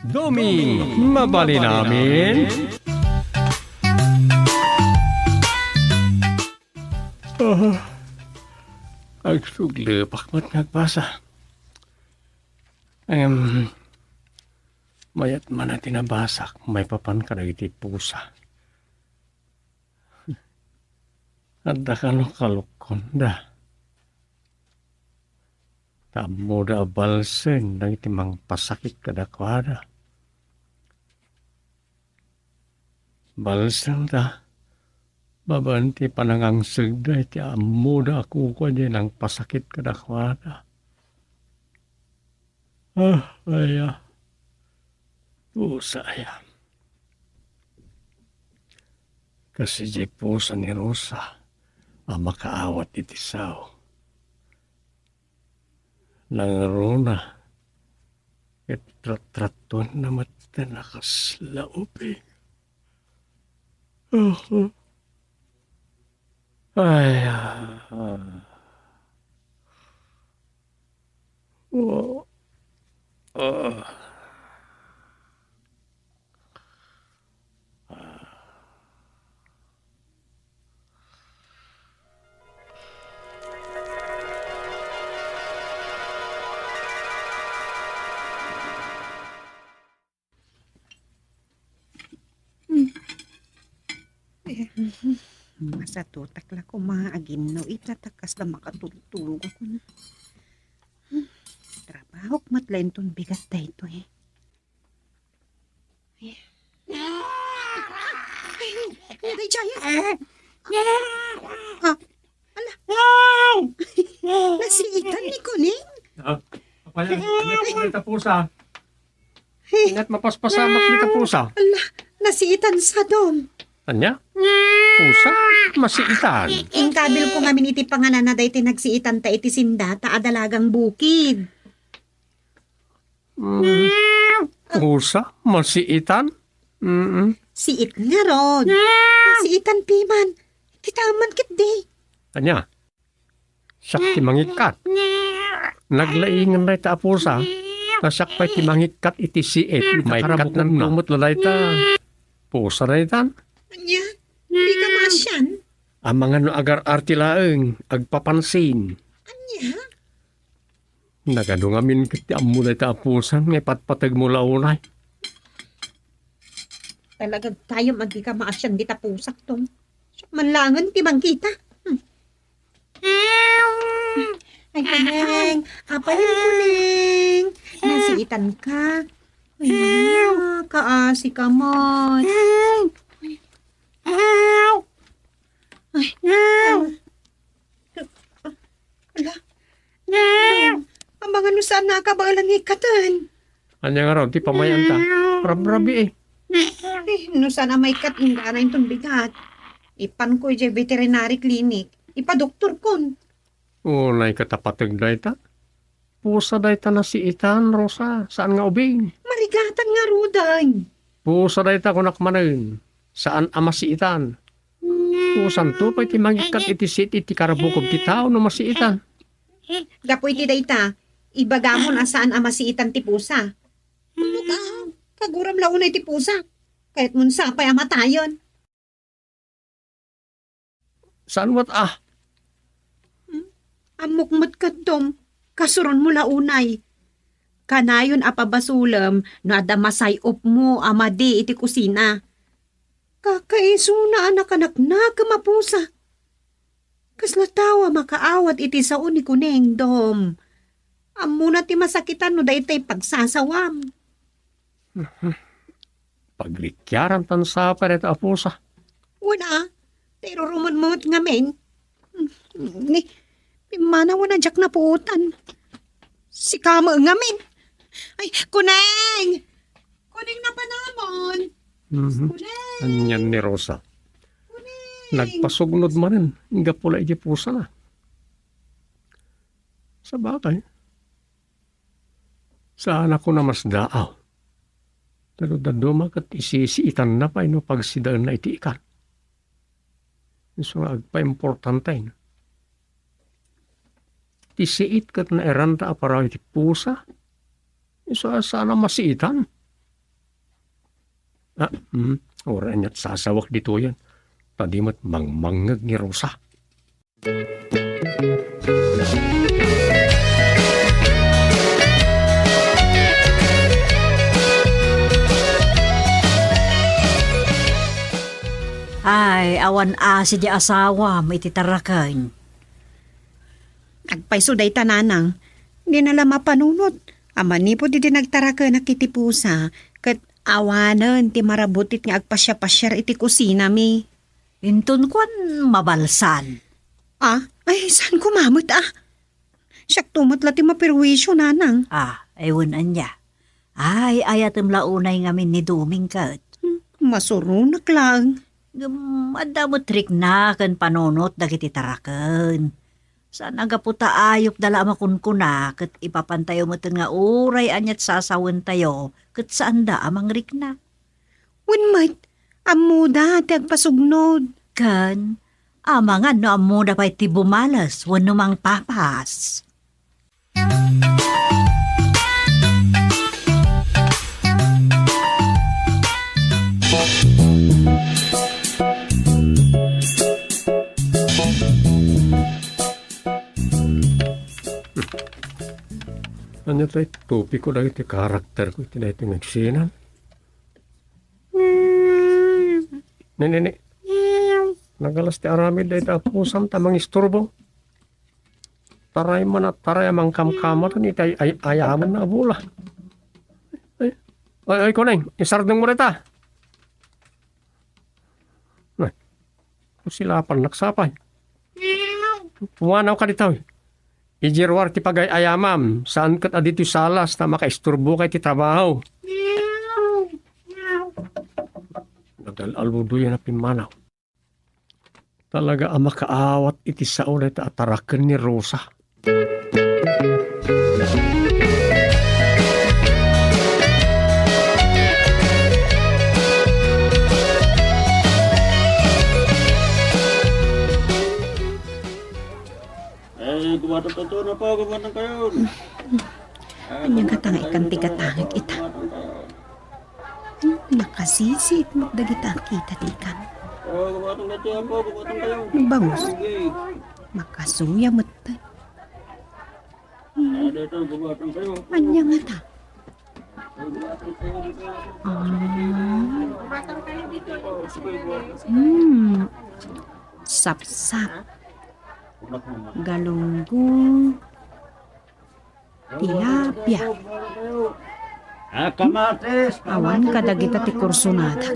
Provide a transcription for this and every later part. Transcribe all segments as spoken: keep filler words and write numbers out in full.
Doming, mabalin amin. Ah, agsuglepak met nga agbasa. Em, mayat man a tinabasak, maipapan kadagiti pusa. Adda kano kalukkonda. Ta ammoda a balseng dagiti mangpasakit kadakuada. Balsengda, babaen ti panangangsegda iti ammoda a kukua diay nangpasakit kadakuada. Ah, aya. Pusa aya. Kas idiay pusa ni Rosa a makaawat iti sao. Nangruna, ket ratrattuenna met ti nakasla ubing. Ay, ah. Oh. Ah. Ah. Eh, masatutak la koma aginno ita ta kasla makatultulog ako na. Trabahok met la inton bigat daytoy. Ay, ay, Jaya. Ah, ala. Nasiitan ni Kuning. Ah, apay, ano ita pusa? Ay. Inat mapaspasamak ita pusa. Ala, nasiitan sa Dom. Ania? Pusa? Masiitan. Inkabilko ngamin iti panganana daytoy nagsiitan ta iti sindata a dalagang bukid. Mm. Pusa? Masiitan? Mm. Siit ngarud. Masiitan piman. Iti taman ketdi. Ania? Siak ti mangikkat. Naglaingen dayta a pusa, ta siak pay ti mangikkat iti siit. Maikkat nanto met la dayta. Pusa daytan. Ania? Dika maasian? Amangan no agar-arte laeng, agpapansin. Ania? Nagadu ngamin ket ti ammo dayta a pusa nga ipatpategmo la unay. Talaga gayam a dika maasian dita pusak, Dom. Siak man laengen ti mangkita. Hmm. Ay, Kuneng. Apay, Kuneng. Nasiitan ka. Ay, kaasi ka man. Ay, ala. Amangan no saan nakabaelan nga ikkaten. Ania ngarud ti pamayanta? Rabrabii. Eh, no saan a maikkat, inggana inton bigat. Ipanko idiay veterinary clinic. Ipadoktorkon. Unay ket a pateg dayta. Pusa dayta nasiitan, Rosa. Saan nga ubing. Marigatan ngaruden. Pusa dayta, kunak manen. Saan a masiitan. Pusanto pay ti mangikkat iti siit iti karabukob ti tao no masiitan. Gapu iti dayta, ibagamon a saan a masiitan ti pusa. Ammok a, kaguram la unay ti pusa. Kayatmon sapay a matayen. Saan met a? Hmm? Ammok met ket, Dom, kasuronmo la unay. Kanayon a pabasolem no adda masay-opmo a madi iti kusina. Kakaisuna a nakanaknakem a pusa. Kasla tao a makaawat iti sao ni Kuneng, Dom. Ammona ti masakitan no daytay pagsasawam. Pagrikiaran tan sapay dayta a pusa. Wen a, ta irurumon met ngamin. Ni, pimmanaw a diak napuotan. Sika met ngamin. Ay, Kuneng! Kuneng, napanamon! Mhm. Kuneng! Anian ni Rosa. Kuneng! Nagpasugnod manen, gapu la iti pusana. Sabagay. Saanakon a masdaaw. Pero dadduma ket isisiitanna pay no pagsidaenna iti ikan. Isu nga agpaimportante. Ti siit ket nairanta a paraw iti pusa. Isu a saan a masiitan. Ah, mm, uray ania't sasawek ditoyen, ta di met mangmangngeg ni Rosa. Ay, awan asi di asawam iti taraken. Agpayso dayta, nanang. Dina la mapanunot a manipud idi nagtarakenak iti pusa, ket awanen ti marabutit nga agpasiapasiar iti kusinami. Inton kuan, mabalsan. Ah, ay, saan ko mamet, ah? Siakto met la ti maperwisyo, nanang. Ah, ay, wen ania. Ay, ayatem la unay ngamin ni Doming ket. Hmm, masuronak laeng. Ngem adda met rikna ken panunot dagiti taraken. Saan a gapu ta ayupda la a makunkuna ket ipapantayo metten nga uray ania't sasawentayo ket saanda a mangrikna. Wen met, ammoda ti agpasugnod. Ken, amangan no ammoda pay ti bumales wenno mangpapas. Ania tay topiko dagiti karakterko iti daytoy nga eksena? Ne, ne, ne. Nagalas ti aramid dayta a pusam ta mangisturbo. Taray man a taray a mangkamkamatan iti ay-, ay-, ayamen a bola. Ay, ay, ay, Kuneng, isardengmo dayta. Ay, silapannak sapay. Pumanawka ditoy. Idiay ruar ti pagay-ayamam, saan ket a ditoy salas ta makaisturboka iti trabaho. Nagal-aludoyan a pimmanaw. Talaga a makaawat iti sao dayta a taraken ni Rosa. Eh, gumatang kayo, napa, gumatang kayo. Ania nga tanga ikan ti gatangek ita? Hmm, nakasisiit met dagita a kita ti ikan. Oh, gumatang kayo, napa, gumatang kayo. Bangus. Sige. Makasuya met. Hmm. Ah, dito, gumatang kayo. Ania nga ta? Ah. Hmm. Sapsap. Galunggong. Tilapia. Ah, kamatis, awan kamatis, kadagita ti kursunada.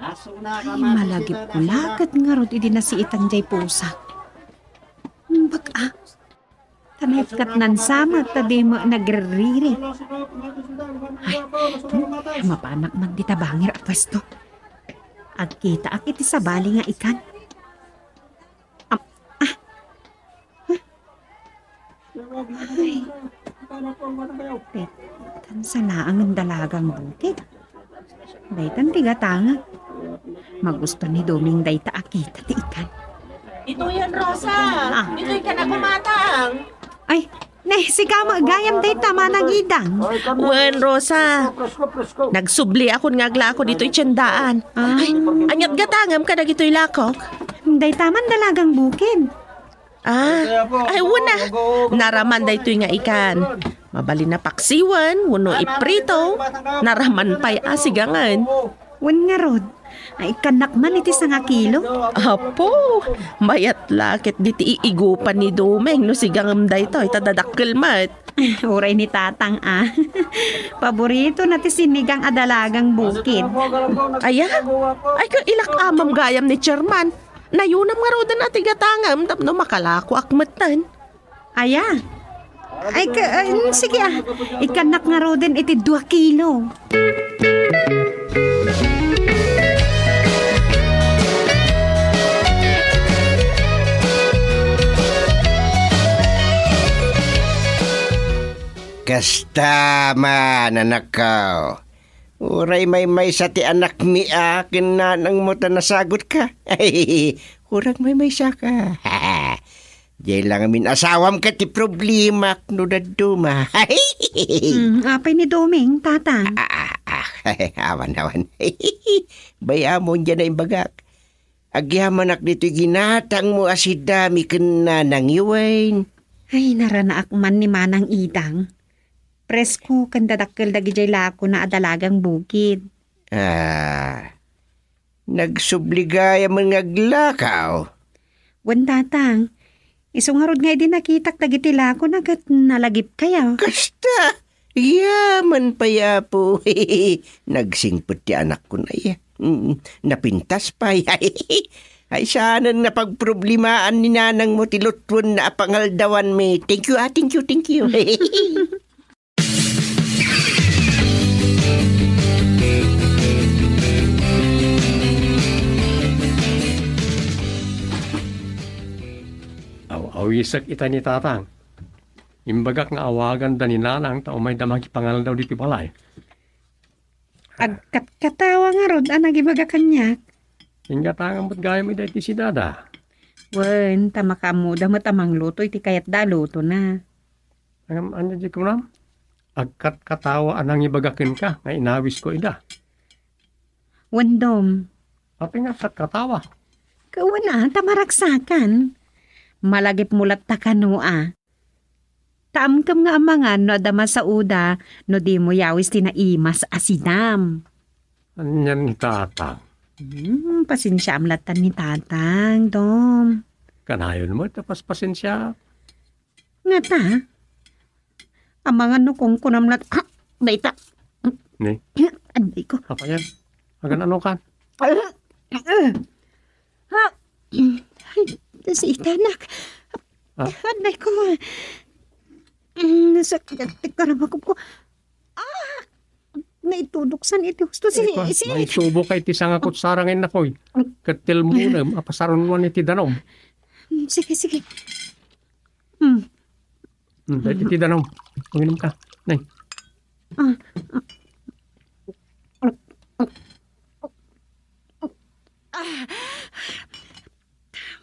Ay, malagip ko la ket ngarud idi nasiitan jay pusa. Bag-a. Kanayat ket nansamet ta dimo nagririring. Ay, mapanak man dita bangir a puesto. Agkitaak iti sabali nga ikan. Am-, ah. Ay. Ket, kansa laengen dalagang bukid. Daytan ti gatangek. Magusto ni Doming dayta a kita ti ikan. Ditoyen, Rosa. Ah. Ditoy ka na kumatang. Ay, ne, sika met gayam dayta, Manang Idang. Wen, Rosa. Nagsubliakon nga aglaako ditoy tiendaan. Ah. Ay, ania't gatangem kadagitoy lakok? Dayta man dalagang bukid. Ah, ay, wen a. Naraman daytoy nga ikan. Mabalin a paksiwen, wenno iprito. Naraman pay a sigangen. Wen ngarud, ay, ikannak man iti sangakilo. Apo, mayat la ket diti iigupan ni Doming no sigangem daytoy, ta dadakkel met. Uray ni Tatang, ah. Paborito na ti sinigang a dalagang bukid. Aya? Ay, ka ilak amam gayam ni Chairman. Nayunam ngaruden a ti gatangem tapno makalakoak metten. Aya? Ay, ka, ay, mm, sige, ah. Ikannak ngaruden iti dua kilo. Kasta man, anakko. Uray maymaysa ti anakmi a ken nanangmo ta nasagutka. Uray maymaysaka. Diay la ngamin asawam ket ti problemak no dadduma. Hmm, apay ni Doming, Tatang? Ah, ah, ah. Awan, awan. Bay-am diay naimbagak. Agyamanak ditoy ginatangmo a si Dami ken nanangyo, wen? Ay, naranaak man ni Manang Idang. Presko ken dadakkel dagidiay lakona a dalagang bukid. Ah, nagsubli gayam nga aglakaw. Wen, Tatang. Isu ngarud nga idi nakitak dagiti lakona ket nalagipkayo. Kasta! Yaman pay, Apo. Nagsingpet ti anakko, ay. Mm, napintas pay. Ay, saanen napagproblemaen ni nanangmo ti lutuen na a pangaldawanmi. Thank you, ah, thank you, thank you. Aw-awisek ita ni Tatang. Imbagak nga awaganda ni Nanang ta umayda mangipangaldaw ditoy balay. Agkatkatawa ngarud a nagibaga kaniak. Inggatangam met gayam ida iti sidada. Wen, ta makaammoda met a mangluto iti kayatda a lutona. Ngem ania diay kunam? Agkatkatawa a nangibaga kenka nga inawisko ida. Wen, Dom. Apay nga agkatkatawa? Kawana, ta maragsakan. Malagipmo latta kano a. Ta amkem nga amangan no adda masaoda no dimo yawis ti naimas a sidam. Anian ni Tatang? Hmm, pasensiaam latta ni Tatang, Dom. Kanayon met a paspasensia. Ngata? Amangan no kunkunam lat-, ah, dayta. Ni? Aday ko. Apayan? Agan-anokan? Ah, ah, ah. Ay, si itanak. Ah? Aday ko. Mm, nasakit ti karabakob ko. Ah! Naitudoksan iti husto si, Ay, kuan, si maisubo kay ti sanga kutsara nga innapoy. Ket tilmunem a pasarunwan iti danum. Mm, sige, sige. Mm. Mm, dahil iti danum. Uminom ka. Nay. Ah. Ah.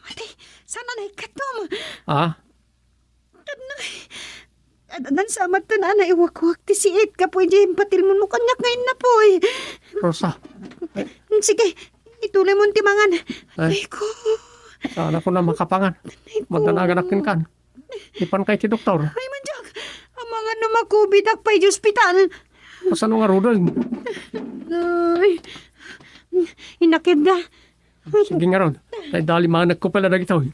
Mati, saan a naikkatom? Ah? Adna, ad-, addan sa amatten a naiwakwak ti siit gapu idiay impatilmonmo kaniak nga innapoy. Rosa. Sige, ituloymon ti mangan. Ay. Ay, ko. Saan ako na makapangan? Ay, ko. Magdanaganak kenkan. Ipan kay ti doktor. Ay, manjak. Amangan no makubidak pay di ospital. Kasano nga ruden? Ay. Inakid da. Sige ngarud. Tay dalimanek ko pala dagitoy.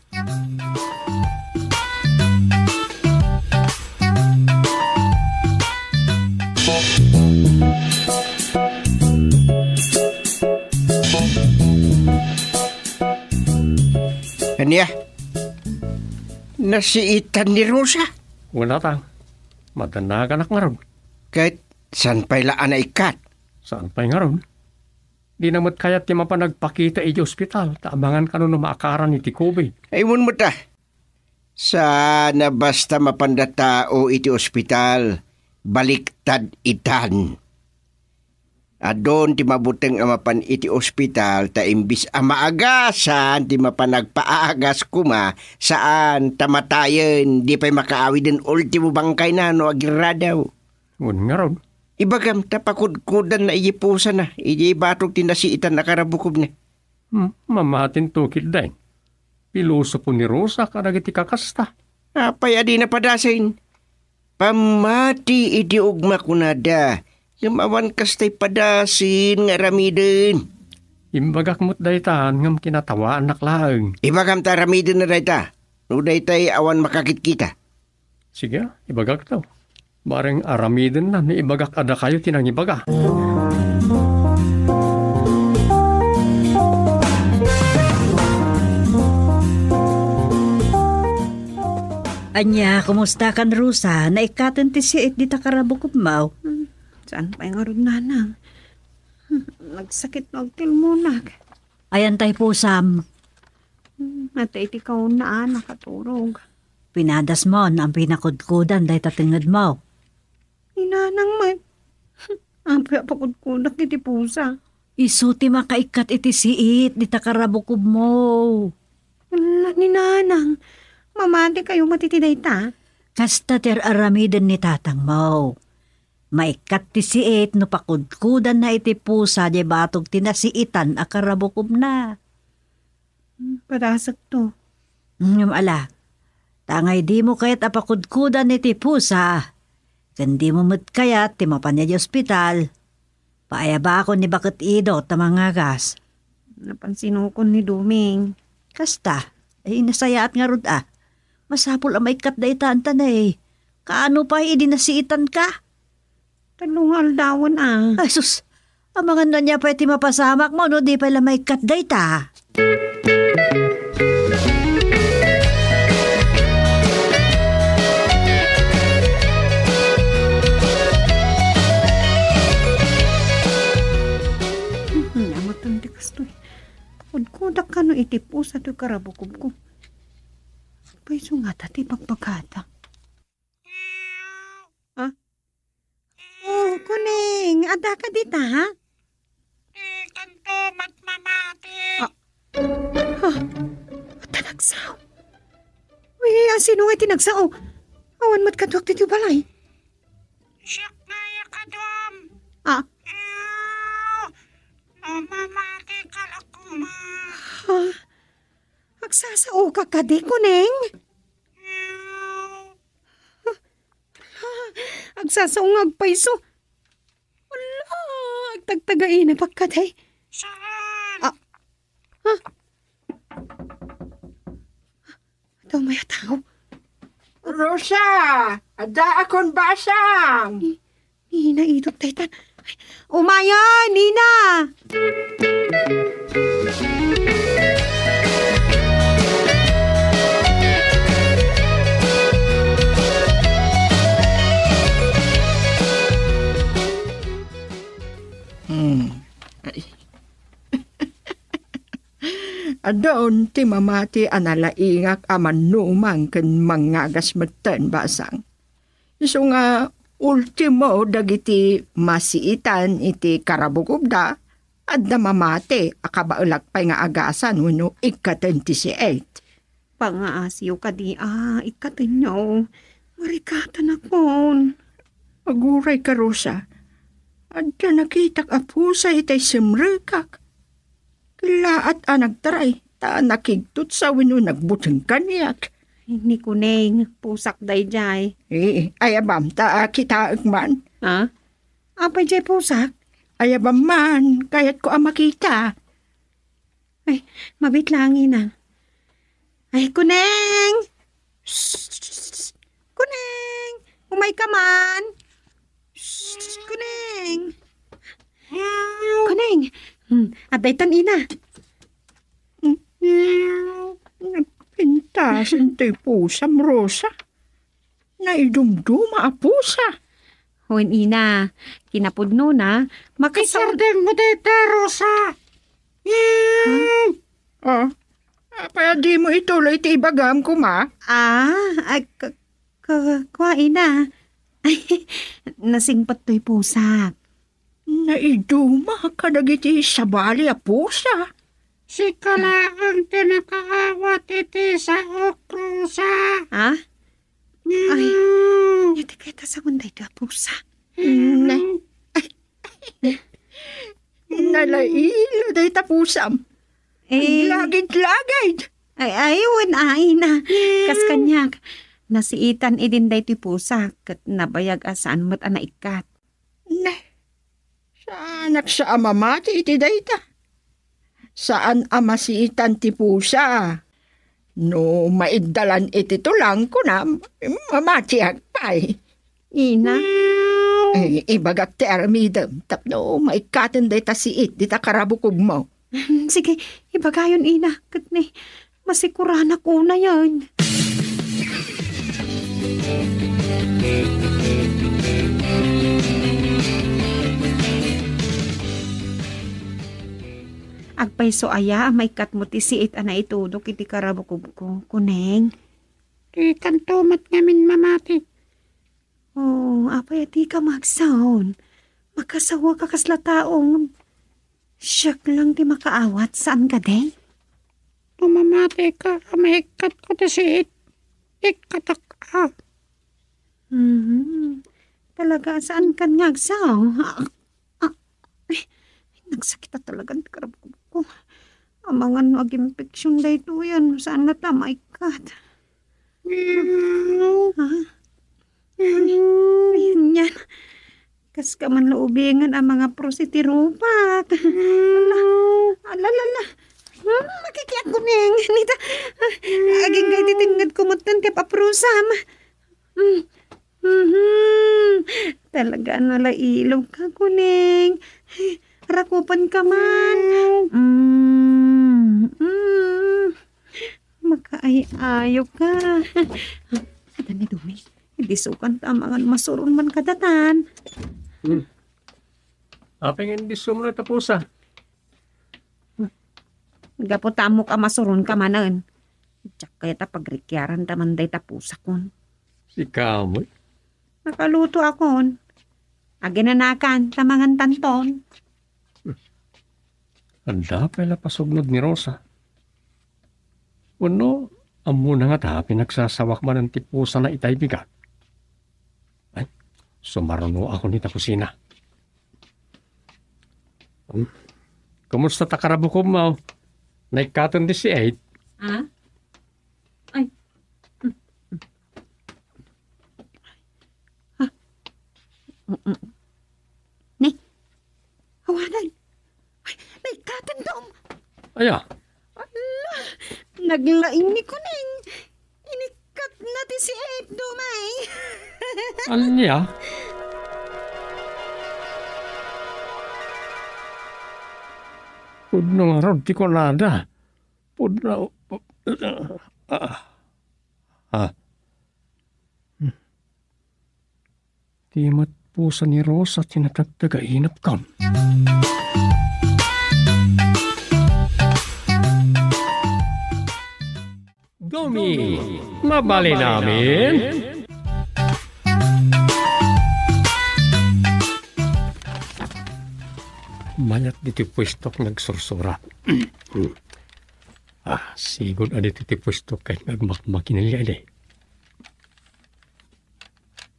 Ania? Nasiitan ni Rosa? Wala ta. Madanaganak ngarud. Ket saan pay la a naikkat? Saan pay ngarud? Dina met kayat ti mapan agpakita idiay ospital, ta amangan kano no maakaran iti covid. Ay, wen met a. Saan a basta mapanda tao iti ospital, baliktad itan. Adun ti mabuteng a mapan iti ospital, ta imbis a maagasan ti mapan agpaagas koma, saan, ta matayen, di pay makaawiden ultimo bangkayna no agiradaw. Wen ngarud. Ibagam ta pakudkudanna idiay pusana, idiay batog ti nasiitan a karabukobna. Hmm, mamatinto ketdin. Pilosopo ni Rosa kadagiti kakasta. Apay a dina padasen? Pammati iti ugma kunada, ngem awan kastay padasen nga aramiden. Imbagak met dayta, ngem kinatawaannak laeng. Ibagam ta aramidenna dayta, no daytay awan makakitkita. Sige, ibagak to. Bareng aramidenna no ibagak a dakayo ti nangibaga. Ania, kumusta kan Rosa? Naikkaten ti siit dita karabukobmo? Hmm, saan pay ngarud, nanang? Hmm, nagsakit no agtilmonak. Ayan tay pusam. Hmm, ata iti kauna a nakaturog. Pinadasmon, pinakudkudan dayta tengngedmo. Ni nanang met. Apay a pakudkudak iti pusa? Isu ti makaikkat iti siit dita karabukobmo. Ala, ni nanang, mamatikayo met iti dayta? Kasta ti ar-aramiden ni tatangmo. Maikkat ti siit no pakudkudanna iti pusa diay batog ti nasiitan a karabukobna. Hmm, padasekto. Ngem ala, ta angay dimo kayat a pakudkudan iti pusa, ken dimo met kayat ti mapan idiay ospital, paayabakon ni baket Ido ta mangagas. Napansinokon ni Doming. Kasta, ay nasayaat ngarud a. Masapul a maikkat dayta, anta nay. Kaano pay idi nasiitanka? Tallo nga aldawen a. Ay, sus! Amangan no ania pay ti mapasamakmo no di pay la maikkat dayta. Hmm, amutan ti kastoy. Kudkodak kano iti pusa toy karabukobko. Payso ngata ti bagbagada. Ha? Oh, Kuneng, adda ka dita, ha? Dikanto met mamati. Ah. Ha? Adda nagsao. Uy, a, sino nga ti nagsao? Awan met kaduak ditoy balay. Siak nga aya kaduam. Ah. Ew, no mamati ka la koma. Ha? Agsasaoka kadi, Kuneng? Ew. Agsasao nga agpayso. Ala, agtagtagaina pay kadi. Saan? Ah. Ha? Adu met a tao. Rosa, addaakon basang. Ni, ni Ina Idot daytan. Ay, umayon, Ina! Hmm. Ay. Adun ti mamati a nalaingak a mannumang ken mangagas metten, basang. Isu nga ultimo dagiti masiitan iti karabukobda, adda mamati a kabaelak pay nga agasan wenno ikkaten ti siit. Pangaasiyo kadi a ikkatenyo. Marikatanakon. Aguray ka, Rosa. Adda nakitak a pusa itay simrekak. Kellaat a nagtaray, ta nakigtutsa wenno nagbuteng kaniak. Ni Kuneng, pusak daydiay. Eh, ayabam ta kitaek man. Ha? Apay diay pusak? Ayabam man, kayatko a makita. Ay, mabiit laeng, Ina. Ay, Kuneng! Kuneng! Umayka man! Kuneng! Kuneng! Hmm, adda itan, Ina. Nagpintas intoy pusam, Rosa. Naidumduma a pusa. Wen, Ina, kinapudnona, makasao- Isardengmo dayta, Rosa. Hmm. Oh, apay a dimo ituloy ti ibagam, koma? Ah, ay, k-, k-, kua, Ina. Nasingpet toy pusak. Naiduma kadagiti sabali a pusa. Sika laeng ti nakaawat iti saok, Rosa. Ha? Ay, mm. Iti kayat a sawen daytoy a pusa. Na-, nalaila dayta pusam. Eh. Lagid-lagid. Ay, ay, wen, ay, na. Mm. Kas kaniak, nasiitan idin daytoy pusa, ket nabayag a saan met a naikkat. Ne, saanak sa a mamati iti dayta. Saan a masiitan ti pusa. No maiddalan iti tulang, kunam, mamatiak pay. Ina? Eh, ibagak ti aramidem tapno maikkaten dayta siit dita karabukobmo. Sige, ibagayon, Ina, ket ni, masikuranak unayen. Agpayso aya a maikkatmo ti siit a naitudok iti karabukobko, Kuneng? Dikanto met ngamin mamati. Oh, apay a dika maagsaon? Makasawaka kasla tao. Siak lang ti makaawat, saan kadi? No mamatika a maikkatko ti siit, ikkatak a. Mhm. talaga, saankan nga agsaw. Ah, ah, ay, nagsakit a talaga ti karabkabko. Amangan no aginfection daytoyen, saan latta maikkat. Ha? Ay, ayan yan. Kas ka man laubingen a mangapros iti rupak. Ala, ala, ala, ala. Hmm, makikiak kuning. Nita, agingga iti tengngedko metten ti apaprosam. Hmm. Mhm. Talaga a nalailog ka, kuning. Rakupen ka man. Mm, mm. Makaay-ayo ka. Adda ni Dumi. Idisukan ta amangan masuron man kadatan. Hmm. Apay nga indisum no tapusa? Gapu ta ammok a masuron ka manen. Diak kayat a pagrikiaran ta man dayta pusakon. Sika met? Nakaluto akon. Aginanakan ta mangan tanton. Adda pay la pasugnod ni Rosa. Wenno, ammona ngata a pinagsasawak manen ti pusana itay bigat? Ay, sumaruno ako ni ta kusina. Hmm. Kumusta ta karabukom, Maw? Naikkaten di si Ed? Ah? Ay. Ah. Mm-mm. Ni, awanan. Ay, naikkaten, Dom. Aya? Ala, naglaing ni Kuning. Inikkatna ti si Ed, Dom, ay. Ania? Pudno ngarud ti kunada. Pudno. Ah. Ah. Di met pusa ni Rosa ti natagtagainep kam. Gumi, mabalin amin? Mayat ditoy puestok nga agsursurat. Ah, sigud a ditoy ti puestok ket nga agmakmakinilya idi.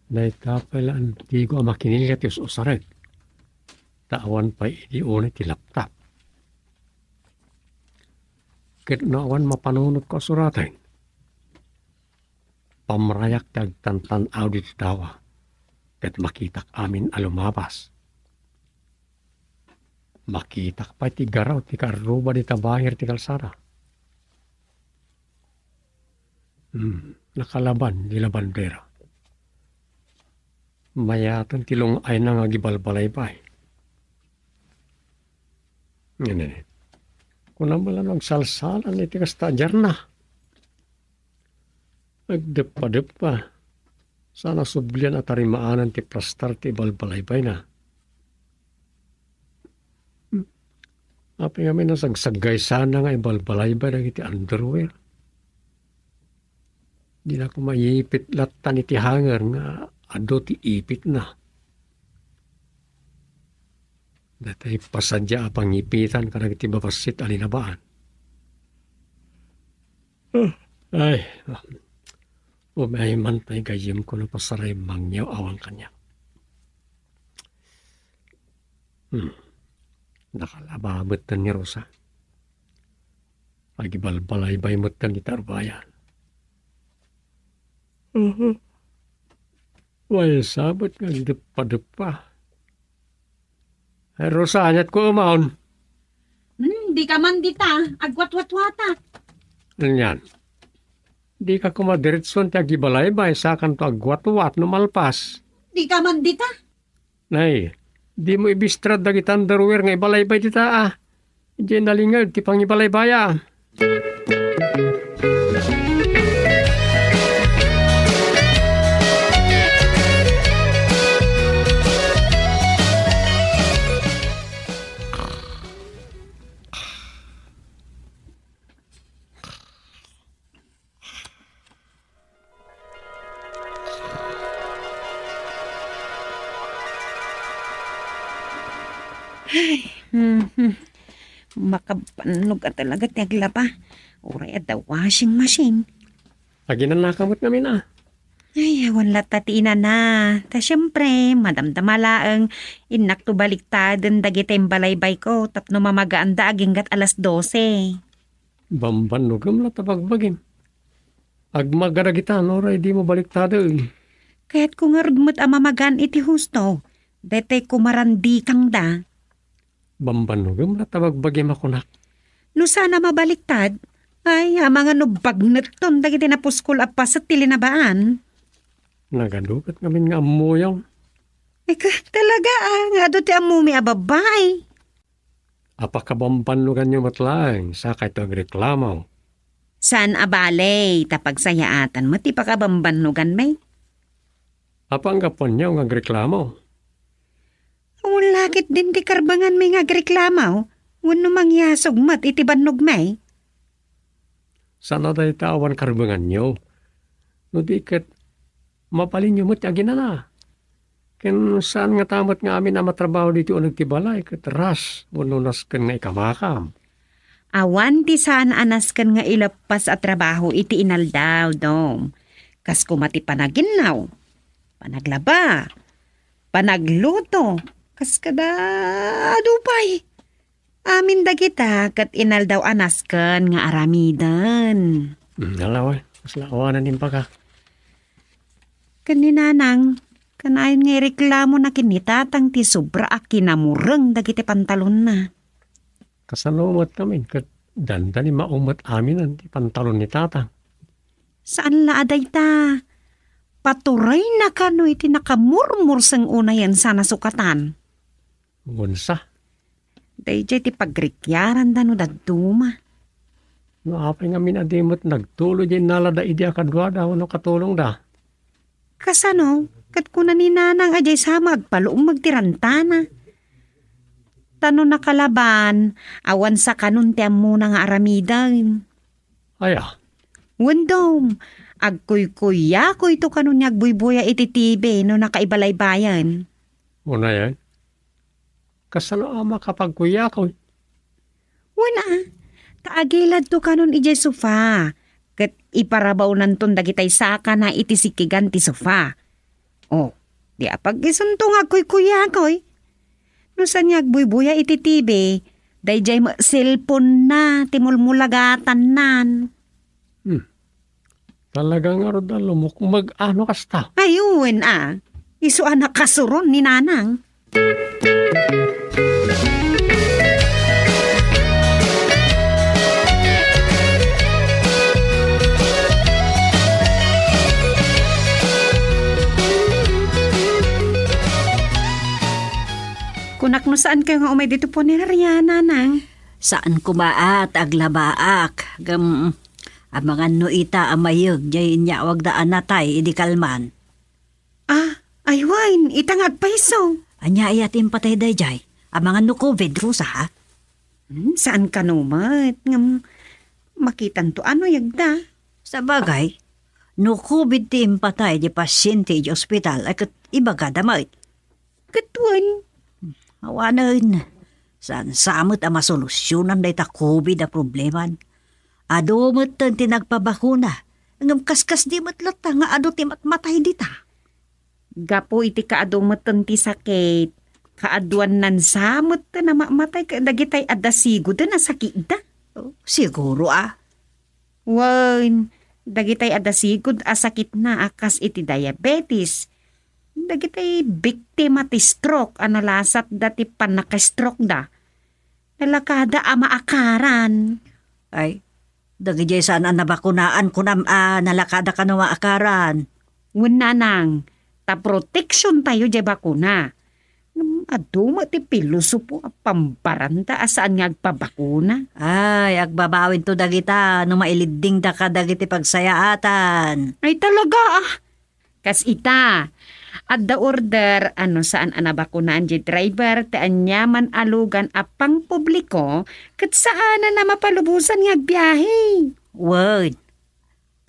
Dayta pay la antigo a makinilya ti us-usarek. Ta awan pay idi unay ti laptop. Ket no awan mapanunotko a suraten, pamrayak ti agtantan-aw ditoy dawa, ket makitak amin a lumabas. Makitak pay ti garaw ti karruba dita baher ti kalsada. Hmm, nakalaban di labandera. Mayaten ti lung-ayna nga agibalbalaybay. Ngem, kuna man la no agsalsalan iti kasta a diarna. Agdeppadeppa. Saan a sublian a tarimaanan ti plastar ti ibalbalaybayna. Apay ngamin a sagsaggay sana nga ibalbalaybay dagiti underwear? Dina koma iyipit lattan iti hanger nga adu ti ipitna. Daytoy pasadia a pangipitan kadagiti babassit a linabaan. Ah, ay, umay man pay gayyemko no pasaray mangyaw awan kaniak. Hmm. Nakalaba metten ni Rosa. Agibalbalaybay metten iti arbayan. Mhm. Maysa met nga agdeppadeppa. Ay, Rosa, aniat ko umon? Hmm, di ka man dita, agwatwatwatak. Anian? Di ka koma diretson ti agibalaybay, sakanto agwatwat no malpas. Di ka man dita. Nay, di mo ibistra dagiti underwear nga ibalaybay dita, ah. Idiay nalinged ti pangibalaybaya. Ay, mhm. Makabannog a talaga ti aglaba. Uray adda washing machine. Aginanaka met ngamin, ah. Ay, awan latta ti inana. Ta siempre, madamdama laeng, innakto baliktaden dagiti imbalaybayko tapno mamagaanda aginggat alas dose. Bambannogem latta bagbagim. Agmaga dagita, no, uray dimo baliktaden. Kayatko ngarud met a mamagaan iti husto. Daytoy kumarandikangda. Bambannogem latta bagbagim a kunak. No saan a mabaliktad, ay, amangan no bagnetton dagiti napuskol a paset ti linabaan. Nagadu ket ngamin nga ammoyo. Ay, ka, talaga, ah, nga adu ti ammomi a babbai. Apakabambannoganyo met laeng, sakayto agreklamo. Saan a bale, ta pagsayaatan met ti pakabambannoganmi. Apay nga gapuanyo nga agreklamo? Awan la ketdin ti karbenganmi nga agreklamo, wenno mangyasog met iti bannogmi. Saan a dayta awan karbenganyo? No di ket, mabalinyo met ti aginana. Ken saan ngata met nga amin a matrabaho ditoy uneg ti balay ket ras wenno nasken nga ikamakam. Awan ti saan a nasken nga ileppas a trabaho iti inaldaw, Dom. Kas koma ti panaginnaw, panaglaba, panagluto, kas kada adu pay. Amin dagita ket inaldaw a nasken nga aramiden. Hmm, ala, wen. Kasla awanen imbagak. Ken ni Nanang, kanayon nga ireklamona ken ni Tatang ti sobra a kinamureng dagiti pantalonna. Kasano met ngamin ket dandani maong met aminen ti pantalon ni Tatang? Saan la a dayta. Paturayna kano iti nakamurmurseng unayen sana sukatan. Wen sa. Daydiay ti pagrikyaranda no dadduma. No apay ngamin a di met nagtuloy diay innalada idi a kaduada wenno katulongda? Kasano? Ket kuna ni Nanang a diay sa met agpalummeg ti rantana. Ta no nakalaban, awan sa kanon ti ammona nga aramiden. Aya? Wen, Dom, agkuykuyakoyto kanon nga agbuybuya iti T V no nakaibalaybayan. Unayen? Kasano a makapagkuyakoy? Wen a, ta agiladto kanon idiay sofa, ket iparabawnanton dagitay sakana iti sikigan ti sofa. O, di apag-isunto nga agkuykuyakoy? No saan nga agbuybuya iti T V, daydiay met cellphone-na ti mulmulagatannana. Hmm. Talaga ngarud a lumukmeg a no kasta. Ay, wen a. Isu a nakasuron ni Nanang. Kunak no saan kayo nga umay dito punerarya, Nanang? Saan koma a ta aglabaak. Ngem, amangan no ita a mayeg jay inyawagda a natay idi kalman. Ah, ay wen, ita nga agpayso. Ania aya ti impatay dayjay? Amangan no covid, Rosa, ha? Hmm, saan kano met? Ngem, makitanto a no yegda. Sabagay, no covid ti impatay di pasyente iti ospital, ay ket ibagada met. Ket wen. Awanen, saan sa met a masolusionan dayta covid a probleman. Adu metten ti nagpabakuna, ngem kaskasdi met latta nga adu ti matmatay dita. Gapu iti kaadu metten ti sakit, kaaduannan sa metten a mammatay ket dagitay adda sigoden a sakitda. Oh, siguro a. Wen, dagitay adda sigud a sakitna a kas iti diabetes, dagitay biktima ti stroke a nalasatda ti pannaka-stroke-da, nalakada a maakaran. Ay, dagidiay saan a nabakunaan kunam a nalakada kano maakaran? Wen, Nanang, ta protection tayo diay bakuna. Ngem adu met ti pilosopo a pambaranda a saan nga agpabakuna. Ay, agbabawinto dagita no mailiddingda kadagiti pagsayaatan. Ay, talaga, ah. Kas ita, adda order a no saan a nabakunaan diay driver ti aniaman a lugan a pangpubliko ket saanen a mapalubosan nga agbiahe. Wen,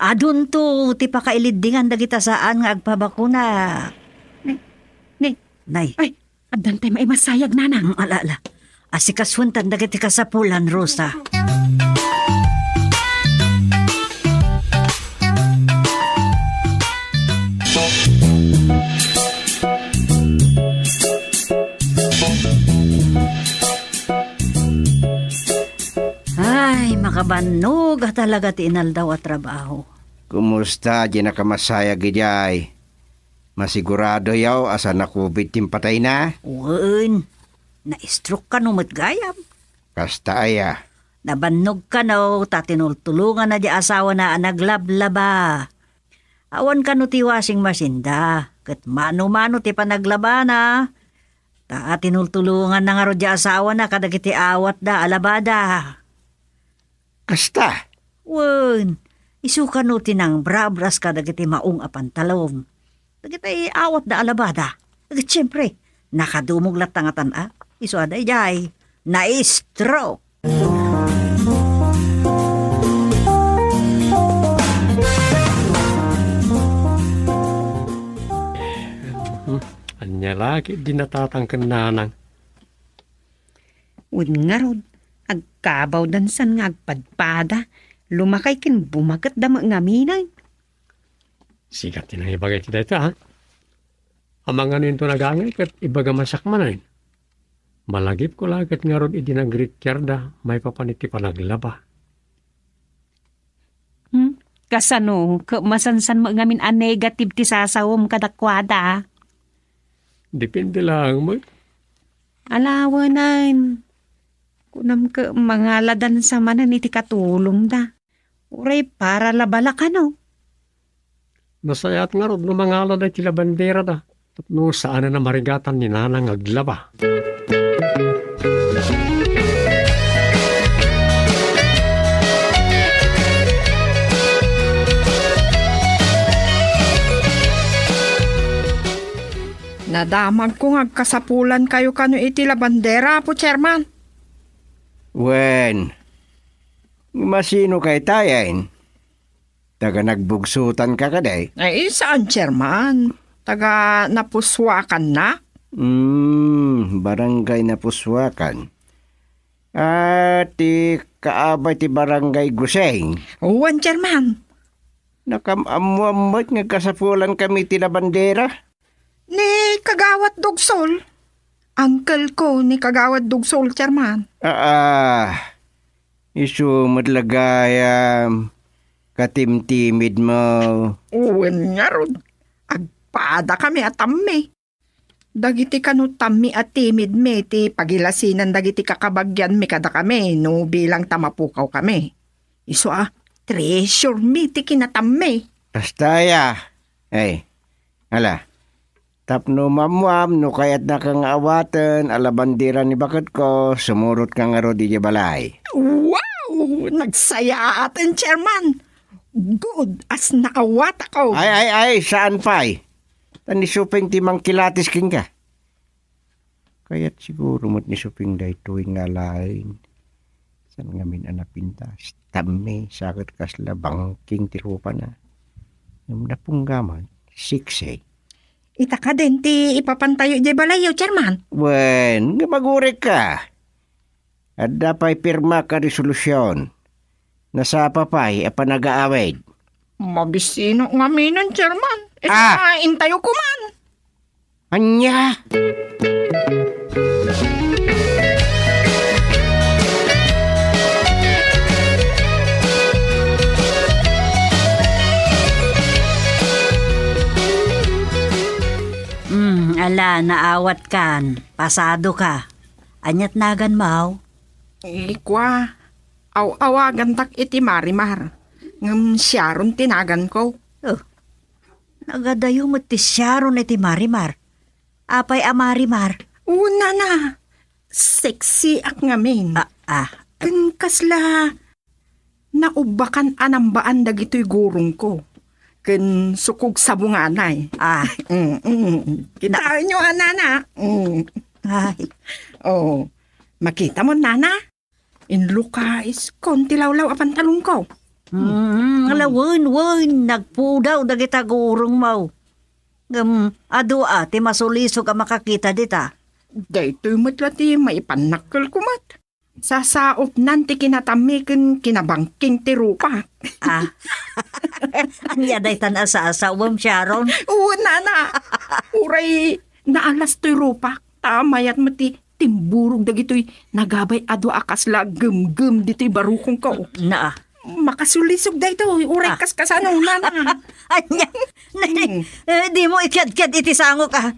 adunto ti pakailiddingan dagita saan nga agpabakuna. Ni, ni, Nay. Ay, addan tay maimasayag, Nanang. Mm, ala, ala. Asikasuentan dagiti kasapulan, Rosa. Kabannog a talaga ti inaldaw a trabaho. Kumusta diay nakamasayag idiay? Masiguradoyo a saan a covid ti impatayna? Wen, na-stroke kano met gayam. Kasta aya? Nabannog kano ta tinultulonganna diay asawana a naglablaba. Awan kano ti washing machine da, ket mano-mano ti panaglabana. Ta tinultulonganna ngarud diay asawana kadagiti awatda a labada. Kasta? Wen, isu kano ti nangbrabras kadagiti maong a pantalon. Dagiti awatda a labada. Ket siempre, nakadumog latta ngatan a. Isu a daydiay, na-stroke. Hmm, ania la ket di natatangken nanang? Wen ngarud, agkabawdansan nga agpadpada, lumakay ken bumaketda met ngamin. Sika ti nangibagay ti dayta, ha? Amangan into nagangay ket ibagam a siak manen. Malagipko la ket ngarud idi nagrittiarda maipapan iti panaglaba. Hmm? Kasano, ket masansan met ngamin a negative ti sasawem kadakuada? Depende laeng met. Alawenen. Kunam ket mangaladansa manen iti katulongda. Uray para labala kano. Nasayaat ngarud no mangalada iti labanderada tapno saanen a marigatan ni nanang nga aglaba. Nadamagko nga agkasapulankayo kano iti labandera, Apo Chairman. Wen, masino kaytayen? Taga Nagbugsutan ka kadi? Ay, saan, Chairman. Taga Napusuakan na. Hmm, Barangay Napusuakan. Ah, ti kaabay ti Barangay Guseng. Wen, Chairman. Nakam-ammoan met nga agkasapulan kami ti labandera. Ni Kagawad Dugsol. Uncle ko ni Kagawad Dugsol, Chairman. Ah, ah. Isu met la gayam, katimtimidmo. Wen ngarud, agpada kami a tammi. Dagiti kano tammi a timidmi ti pagilasinan dagiti kakabagianmi kadakami no bilang ta mapukaw kami. Isu a, treasure mi ti kinatammi. Kasta aya. Ay, ala, tapno maammuam no kayatnaka nga awaten a labandera ni baketko, sumurotka ngarud idiay balay. Wow! Nagsayaaten, Chairman! Good as naawatako! Ay, ay, ay, saan pay? Ta ni Suping ti mangkilatis kenka. Kayat siguro met ni Suping daytoy nga alaen. Saan ngamin a napintas? Tammi, sa ket kasla bangking ti rupana. Ngem napungga met, sexy. Ita kadin ti ipapantayo idiay balayyo, Chairman? Wen, ngem agurekka. Adda pay pirmak a resolusyon. Nasapa pay a panagaawid. Mabisino ngaminen, Chairman. Ah! Intayo koman. Ania? Hmm, ala, naawatkan. Pasadoka. Ania't naganmo? Ikua, aw-awagantak iti Marimar. Ngem Sharon ti naganko. Oh, nagadayo met ti Sharon iti Marimar. Apay a Marimar? Una na, sexy ak ngamin. Ah, ah. Ken kasla naubbakan a nambaan dagitoy gurongko. Ken sukog sabunganay. Ah. Mm, mm, mm. Kitaenyo, a, nana. Mm. Ay. Oh, makita mo, nana? Inlukaiskon ti lawlaw a pantalonko. Mm, ala, wen, wen, nagpudaw dagita gurongmo. Ngem, adu a ti masulisog a makakita dita. Daytoy met la ti maipannakkelko met. Sasaopnan ti kinatammi ken kinabangking ti rupak. Ah. Ania daytan a sasaom, Sharon? Oo, nana. Uray naalas toy rupak, ta mayat met ti Timburog dagitoy nagabay a dua a kasla gemgem ditoy barukongko. Naa. Makasulisog daytoy, uray Ah. kaskasano, nana. Anya? Hmm. Eh, di mo ikiadkiad iti sangok, ah.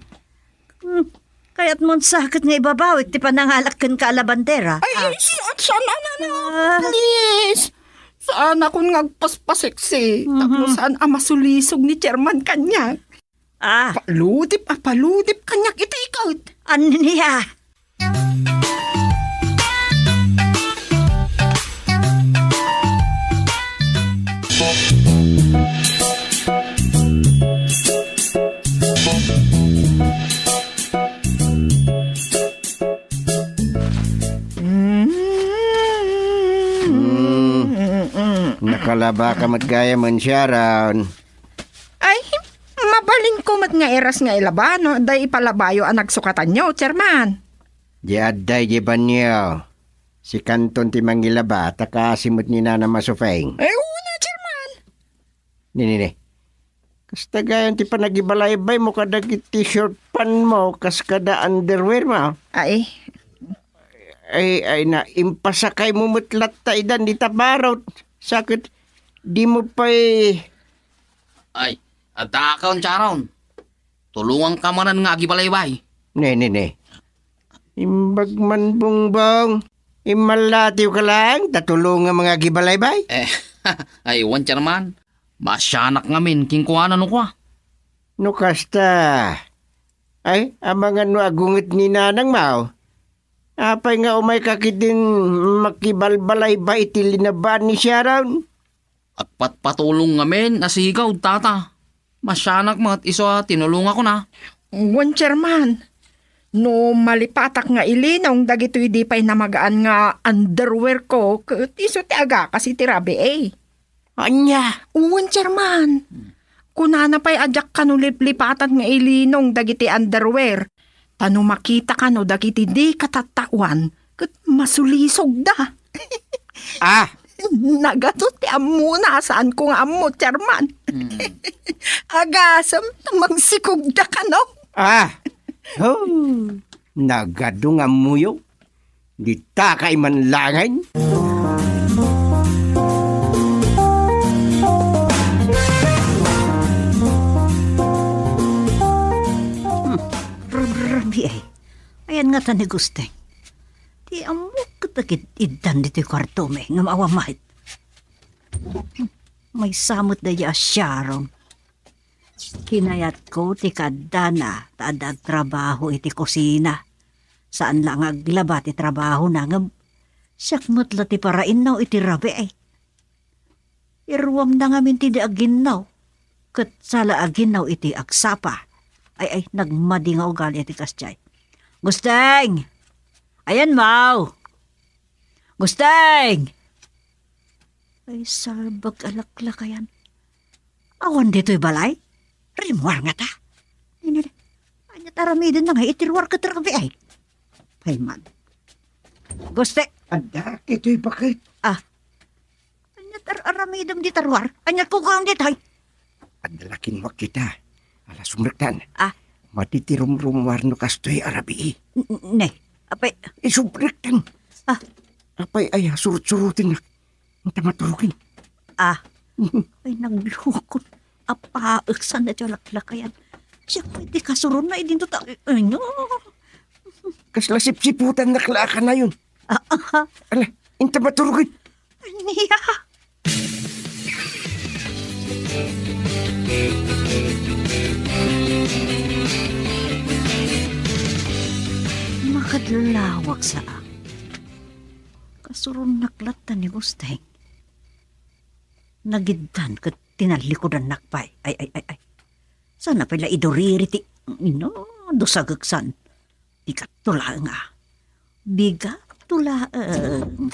Hmm. Kayat mon sakit nga ibabawik ti panangalak ken ka a labandera. Ay, Ah. ay, si, at siya, nana, Ah. please. Saan akon nga agpaspaseksi? Mhm. Tapno saan a masulisog ni chairman kaniak? Ah. Paludip a paludip kaniak iti ikut. Ania? Mm. Nakalaba ka met gayam, Sharon. Ay, mabalinko met nga iras nga ilaba no adda ipalabayo a nagsukatanyo, Chairman. Di adda idiay banio. Sikanton ti mangilaba, ta kaasi met ni Nana Masupeng. Ay, una, Chairman. Ni, ni, ni. Kasta gayam ti panagibalaybay mo kadagiti short pant mo, kas kada underwear mo. Ay. Ay, ay, na, impasakay mo met latta idan dita barot. Sakit, di mo pay Ay, adda ka, Sharon. Tulonganka manen nga agibalaybay. Ne, ne, ne. Imbag man, Bongbong. Immallatiw ka lang, ta tulongam nga agibalaybay. Eh, ay, wen, Chairman. Maasianak ngamin, kenkuana no kua. No kasta, ay, amangan no agunget ni nanang mo. Apay nga umay ka ketdin makibalbalaybay iti linabaan ni Sharon? Agpatpatulong ngamin a sigud, tata. Maasianak met isu a tinulongakon. Wen, Chairman, no malipatak nga ilinong dagitoy di pay namagaan nga underwear ko, ket isu ti agakas iti rabii. Ania? Wen, Chairman. Kunana pay a diak kano liplipatan nga ilinong dagiti underwear. Ta no makita kano dagiti di katattaoan, ket masulisogda. Ah! Nagadu ti ammona a saanko nga ammo, Chairman. Hmm. Agasem ta mangsikogda kano. Ah! Oh, nagadu nga ammoyo. Dita kay manlangen. Hmm, rabii, ay. Ayan nga ta ni Gusteng. Ti ammok ket agid-iddan ditoy kuartom, eh, ngem awan met. Maysa met daydi a Sharon. Kinayatko ti kaaddana ta adda agtrabaho iti kusina. Saan la nga aglaba ti trabahona, ngem siak met la ti parainnaw iti rabii. Iruamna ngamin ti di aginnaw, ket sala aginnaw iti agsapa. Ay, ay, nagmadi nga ugali ti kasdiay. Gusteng! Ayan, maw! Gusteng! Ay, salbag a laklakayan. Awan ditoy balay? Rimmuar ngata? Ania, ania ti aramidenna nga iti ruar ket rabii, ay? Pay man. Guste. Adda, itoy bakit? Ah. Ania ti ar-aramidem dita ruar? Ania ti kukuam ditoy? Adda la kinnuak ita. Ala, sumrektan. Ah. Madi ti rumrummuar no kastoy a rabii. N-, n-, ne. Apay. Isumrektan. Ah. Apay, ay, surut-surutennak. Anta maturugen. Ah. Ay, naglukot. Apaeksan na ti laklakayan. Siak pay ti kasuronna, idinto ta, ay, no. Kasla sipsiputannak la a kanayon. Ah, ah. Ala, inta maturugen. Ania? Makadlawag sa a. Kasuronnak latta ni Gusteng. Nagiddan ket tinallikudannak pay. Ay, ay, ay, ay. Sana pay la iduriri ti, no, dusageksan. Bigat to laeng, ah. Bigat to laeng.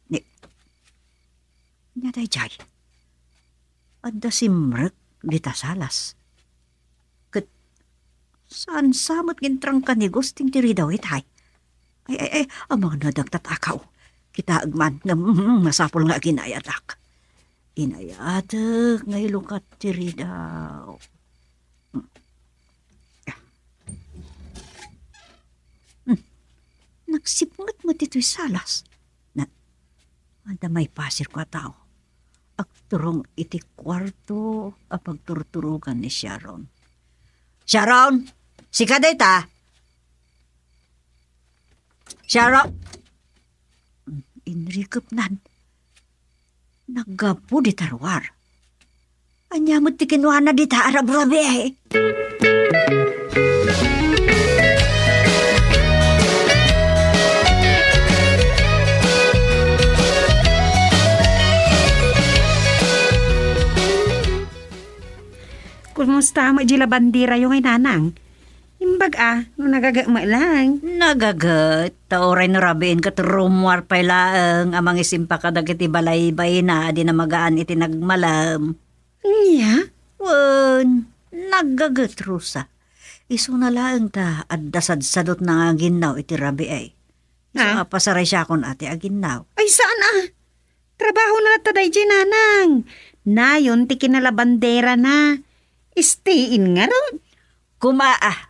Ni, nia daydiay. Adda simrek dita salas. Ket saan sa met nga intrangka ni Gusting ti ridaw itay? Ay, ay, ay, amangan no adda agtatakaw. Kitaek man, ngem, mm, masapul nga aginayadak. Inayatek nga ilukat ti ridaw. Mm. Mm. Nagsipnget met ditoy salas. Na, adda maipasirko a tao. Agturong iti kuarto a pagturturogan ni Sharon. "Sharon! Sika dayta? Sharon!" Inrikepnan. Naggapu dita ruar. Ania met ti kinuana dita a rabrabii? Kumusta met di labanderayo ngay, nanang? Imbag a, no nagaget met laeng. Nagaget, ta uray no rabiin ket rummuar pay laeng a mangisimpa kadagiti balaybayna a di namagaan iti nagmalem. Ania? Wen, nagaget, Rosa. Isuna laeng ta adda sadsadotna nga aginnaw iti rabii. Isu Ah. a pasaraysiakon a ti aginnaw. Ay, saan a? Trabahona latta daydiay, nanang. Nayon ti kinalabanderana. Stay-in ngarud. Kuma a.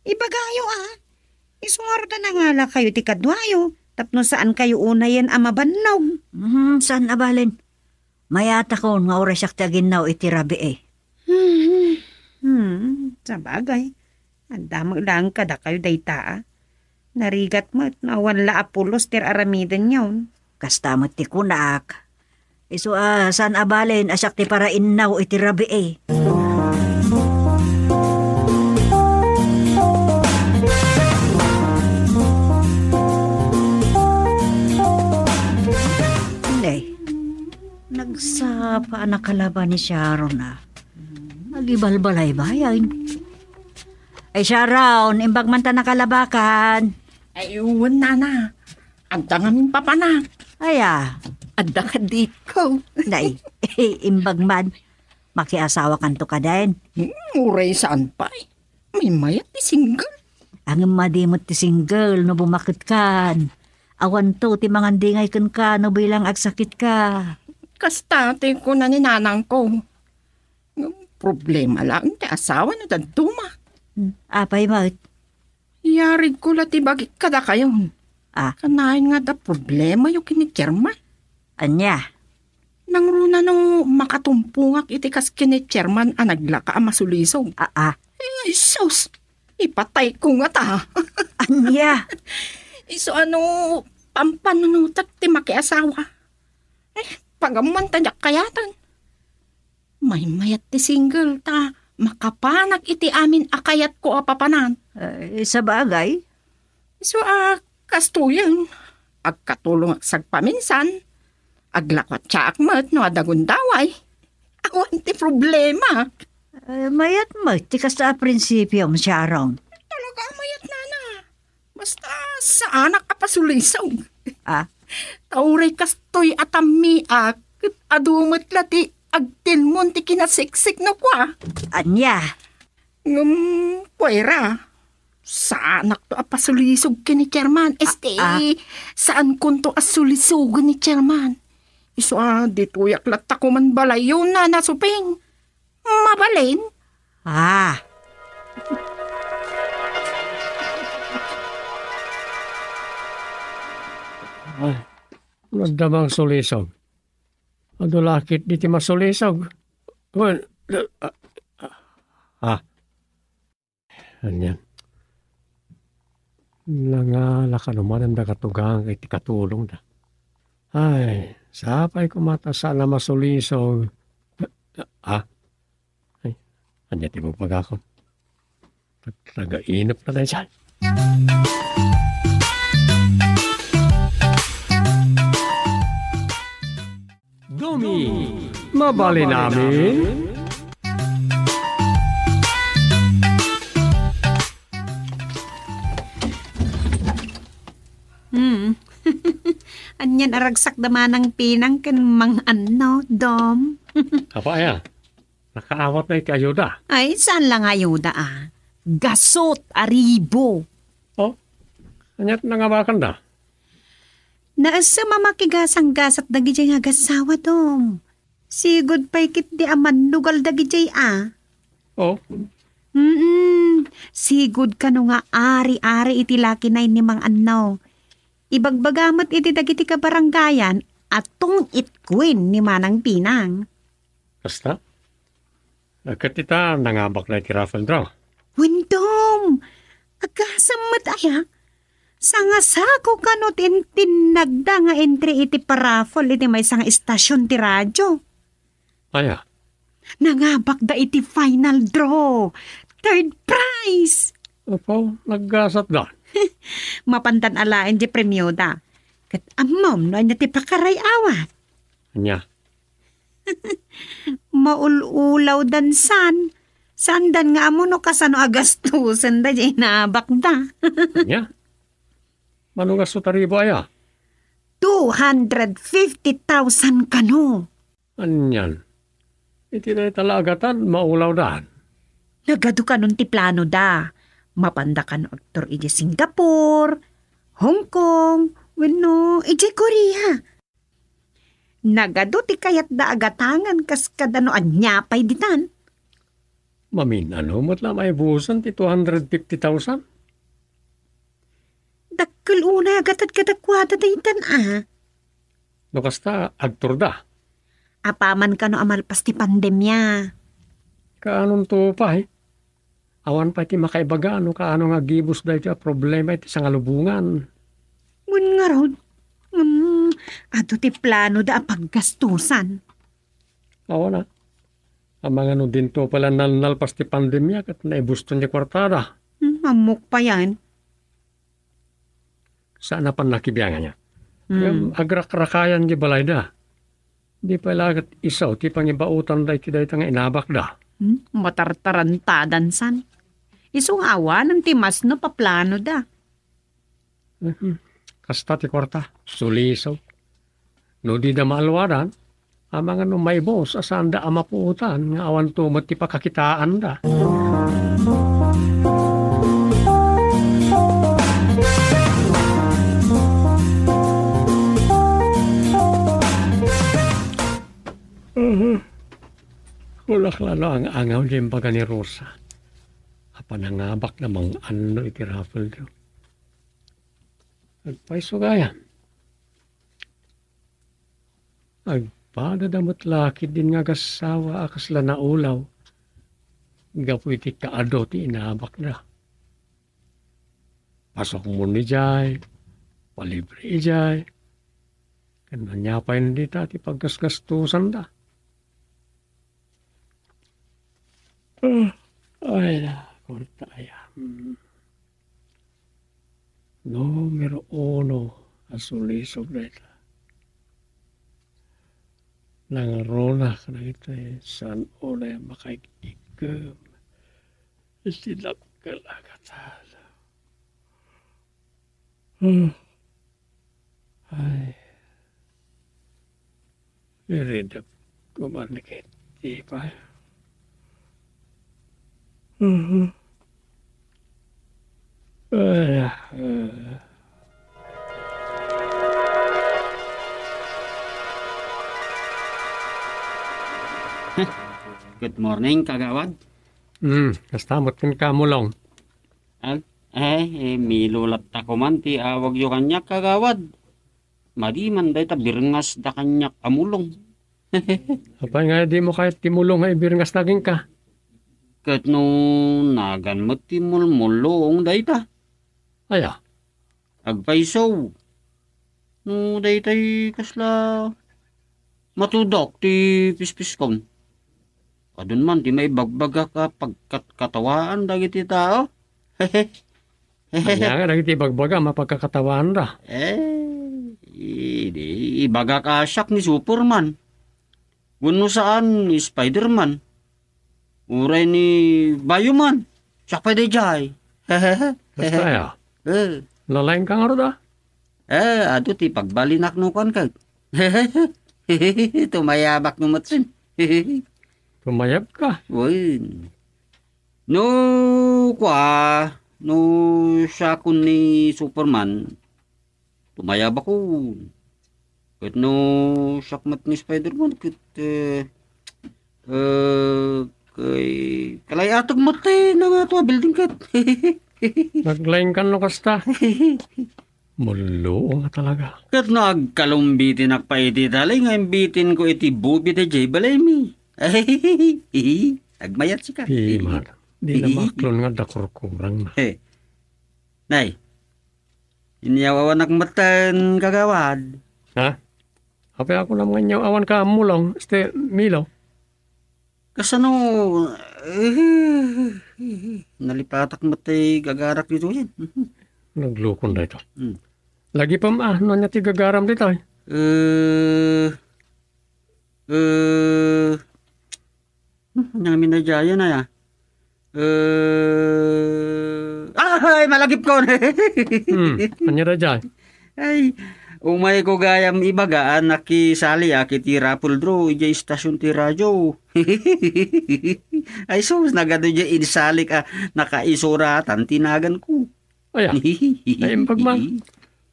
Ibagayo a. Isu ngarud a nangalakayo ti kaduayo tapno saankayo unayen a mabannog. Hmm, saan a balen. Mayatakon nga uray siak ti aginnaw iti rabii. Hmm, hmm, sabagay. Adda met laeng kadakayo dayta a. Narigat met no awan la a pulos ti ar-aramidenyon. Kasta met ti kunak. Isu a saan a balen a siak ti parainnaw iti rabii. Nay, nagsapa a nakalaba ni Sharon a. Agibalbalaybayan. Ay, Sharon, imbag man ta nakalabakan. Ay, wen, nana. Adda ngamin papanak. Aya? Adda kadiko. Nay, imbag man. Makiasawakanto kaden? Hmm, uray saan pay. Maymayat ti single. Ngem madi met ti single no bumaketkan. Awanto ti mangandingay kenka no bilang agsakitka. Kasta ti kuna ni nanangko. Ngem problema laeng ti asawa no dadduma. Hmm, apay met? Yarig ko la ti bagik kadakayon. Ah. Kanayon nga adda problemayo ken ni Chairman. Ania? Nangruna no makatumpongak iti kas ken ni Chairman a naglaka a masulisog. Ah, ah. Ay, sus! Ipatayko ngata. Ania? Isu a no pampanunotek ti makiasawa. Eh, pagammoan ta diak kayaten. Maymayat ti single ta makapanak iti amin a kayatko a papanan. Eh, sabagay. Isu a kastoyen, agkatulongak sagpaminsan, aglakuatsaak met no adda gundaway. Awan ti problema. Eh, mayat met ti kasta a prinsipiom, Sharon. Talaga a mayat, nana. Basta saanak a pasulisog. Ah? Ta uray kastoy a tammiak, ket adu met la ti agtilmon ti kinasiksik no kua. Ania? Ngem, kuara, saanakto a pasulisog ken ni Chairman. Este, Ah, ah. Saankonto a sulisogen ni Chairman. Isu a, ditoyak latta koman balayyo, Nana Suping. Mabalin? Ah. Ay, nadamang sulisog. Adu lakit diti masulisog. Wen, ah, ah. Ania? Nangala kano manen dagatoy iti katulongda. Ay, sapay koma ta saan a masulisog. Ah? Ay, ania ti bubagakon? Taga-inep na tayo siya. Gumi, mabalin amin? Hmm. Anian a ragsak da manang Pinang ken Mang Anno, Dom? Apay a, nakaawatna iti ayuda. Ay, saan la nga ayuda a. Gasut a ribo. Oh? Aniat nangabakanda? Naessem a makigasanggasat dagidiay nga agassawa, Dom. Sigud pay ketdi a mannugal dagidiay a. Oh, Mm, sigud kano nga ari-ari iti laki na ni Mang Anno. Ibagbaga met iti dagiti kabarangayan a tong it queen ni Manang Pinang. Kasta? Ket ita, nangabak na iti raffle draw. Wen, Dom! Agasam met aya? Sangasako kano ti intinnagda nga entry iti paraffle iti maysa nga istasion ti radio. Aya? Nangabakda iti final draw. Third prize! Apo, naggasatda. Mapandan alaen di premioda. Ket ammom no ania ti pakaray-awat. Ania? Maul-ulaw dansan. Saandan nga ammo no kasano a gastusen da diay naabakda. Ania? Mano gasto taribo aya? Two hundred fifty thousand kano. Anian? Iti dayta la a gatad, maulawdan. Nagadu kanon ti plano da. Mapanda kano agtur iti Singapore, Hong Kong, wenno iti Korea. Nagadu ti kayatda a gatangan kas kada no ania pay ditan. Mamin-ano met la maibusen ti two hundred fifty thousand? Dakkel unay a gatad kadakuada daytan a. No kasta, agturda. Apaman kano a malpas ti pandemia. Kaanonto pay? Awan pay ti makaibaga no kaano nga agibus daytoy a problema iti sangalubongan. Wen ngarud, ngem adu ti planoda a paggastusan. Awan a. Amangan no dinto pay la nalnalpas ti pandemia ket naibuston ti kuartada. Hmm, ammok payen. Saan a pannakibianganna. Hmm. Ngem agrakrakayan ti balayda. Di pay la ket isu ti pangibautanda iti dayta nga inabakda. Hmm? Matartarantadan san. Isu nga awanen ti masno paplanoda. Mhm. Kasta ti kuarta, suliso. No dida maaluadan, amangan no maibus a saanda a mapuotan nga awanto met ti pakakitaanda. Mhm. Kulak la no ang-angaw di imbaga ni Rosa. Apan nangabak na Mang Anno iti raffle draw. Agpayso gayam. Agpadada met la ketdin nga agassawa a kasla naulaw gapu iti kaadu ti inabakda. Pasukmon idiay, palibre idiay, ken ania pay dita ti paggasgastosanda. Ah, ay, kuarta aya. Hmm. Numero uno a sulisog dayta. Nangruna kadagiti saan unay a makaig-igem iti dakkel a gatad. Hmm. Ay. Iridep ko man ket di pa. Mhm. Ay, ah, ah. Good morning, Kagawad. Hmm, kasta met kenka, Mulong. Ag-, eh, eh, milulatta ko man ti awagyo kaniak, Kagawad. Madi man dayta birngasda kaniak a Mulong. Apay nga dimo kayat ti Mulong nga ibirngasda kenka? Ket no nagan met ti mulmulong dayta. Aya? Agpayso. No daytay kasla matudok ti pispiskon. Adun man ti maibagbagak a pagkatkatawaan dagiti tao. Ania nga dagiti ibagbaga a mapagkakatawaanda? Eh, idi, ibagak a siak ni Superman. Wenno saan, ni Spiderman. Uray ni Bayoman. Siak pay daydiay. Basta aya. Eh. Nalaingka ngarud a? Eh, adu ti pagbalinak no kuan ket. Tumayabak no met sin. Tumayabka? Wen. No, kua, no siakon ni Superman, tumayabakon. Ket no siak met ni Spiderman, ket, eh, eh, Ket kalay-atek met ti nangato a building ket. Naglaingkan no kasta. Mulluong nga talaga. Ket no agkalumbitennak pay iti talay nga imbitinko iti bubi daydiay balaymi. Agmayat sika. Piman, di na maaklon nga adda kurkurang na. Eh. Nay, inyaw-awanak metten, kagawad. Ha? Apay a kunam nga inyaw-awanka, Mulong, este, Milo? Kasano, eh, nalipatak met ti gagarak ditoyen. Naglukon daytoy. Hmm. Lagipem a, no ania ti gagaram ditoy? Eh, eh, hmm, ania ngamin daydiayen, aya? Eh, ay, malagipkon. Hmm, ania daydiay? Ay, umayko gayam ibaga a nakisaliak iti raffle draw idiay istasion ti radyo. Ay sus, nagadu diay insalik a nakaisuratan ti naganko. Aya, naimbag man.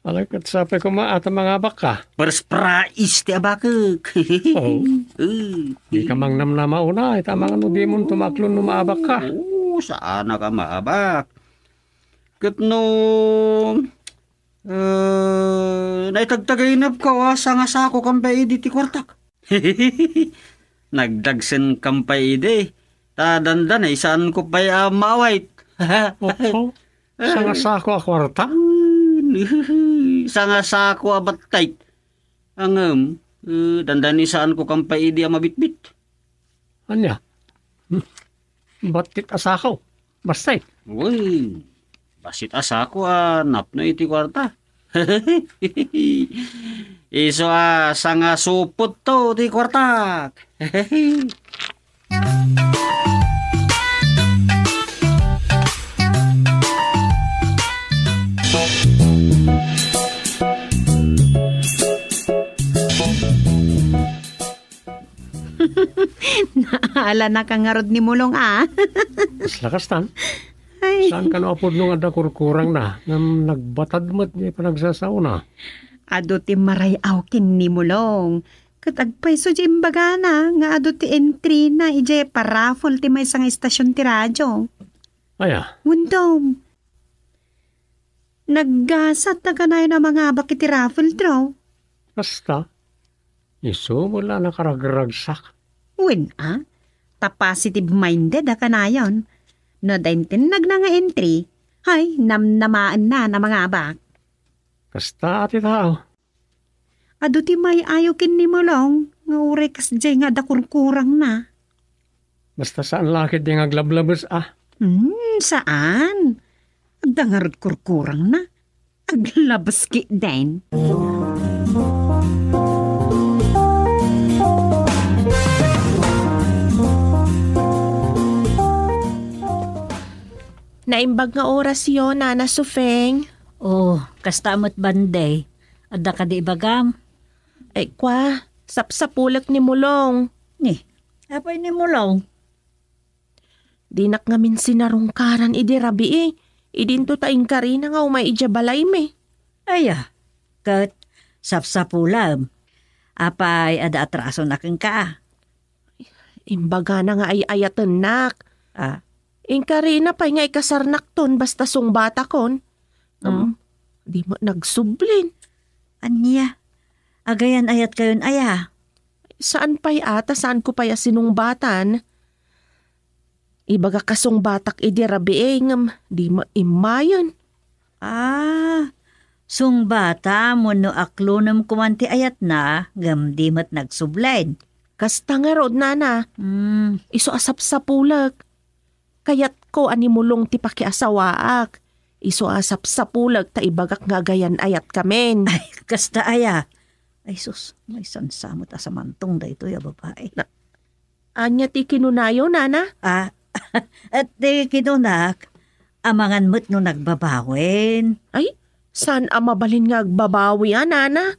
Alay, ket sapay koma a ta mangabakka. First prize ti abakek. Oh. Eh, dika mangnamnama unay, ta mangano dimonto maaklon no maabakka. Oo, saanak a maabak. Ket no, eh, naitagtagainepko a sangasakokan pay idi ti kuartak. Nagdagsenkam pay idi. Ta dandanay, saanko pay a maawayt. Opo. Sangasako a kuarta? Sangasako a battayt. Ngem, eh, dandanay, saankokan pay idi a mabitbit. Ania? Hmm. Battit a sako. Basta eh. Uy, bassit a sako a napno iti kuarta. Isu a sangasupotto ti kuartak. Naalanak ngarud ni Mulong, a. Kasla kastan? Ay. Saan kano a pudno nga adda kurkurangna? Ngem nagbatad met diay panagsasaona. Adu ti maray-aw ken ni Mulong. Ket agpayso diay imbagana nga adu ti entry-na idiay paraffle ti maysa nga istasion ti radyo. Aya? Wen, Dom. Naggasat a kanayon a mangabak iti raffle draw. Kasta? Isu met la a nakaragragsak. Wen a, ta positive-minded a kanayon. No adda intennagna nga entry, hay, namnamaenna a mangabak. Kasta a ti tao. Adu ti may-ayo ken ni Mulong nga uray kasdiay nga adda kurkurangna. Basta saan la ketdi nga aglablabes a. Hmm, saan? Adda ngarud kurkurangna. Aglabes ketdin. Naimbag nga orasyo, Nana Sufeng. Oh, kasta met, Bande. Adda kadi ibagam? Ay, kwa, sapsapulek ni Mulong. Ni, apay ni Mulong? Dinak ngamin sinarungkaran idi rabii. Idinto ta inkarina nga umay idiay balaymi. Aya, ket sapsapulem. Apay, adda atrasonak kenka? Imbagana nga ay-ayatennak. Ah. Inkarina pay nga ikasarnakton basta sungbatakon. Ngem, mm, di met nagsublin. Ania? Agayan-ayatkayon aya? Saan pay a, ta saanko pay a sinungbatan. Ibagak a sungbatak idi rabii, ngem di met immayen. Ah, sungbatam wenno aklonem koman ti ayatna, ngem di met nagsublin. Kasta ngarud, Nana. Hmm. Isu a sapsapulek. Kayatko a ni Mulong ti pakiasawaak. Isu a sapsapulek ta ibagak nga agayan-ayatkamin. Ay, kasta aya? Ay, sus, maysa sa met a samantong daytoy a babai. Na, ania ti kinunayo, Nana? Ah, ti kinunak, amangan met no nagbabawin. Ay, saan a mabalin nga agbabawi a, Nana?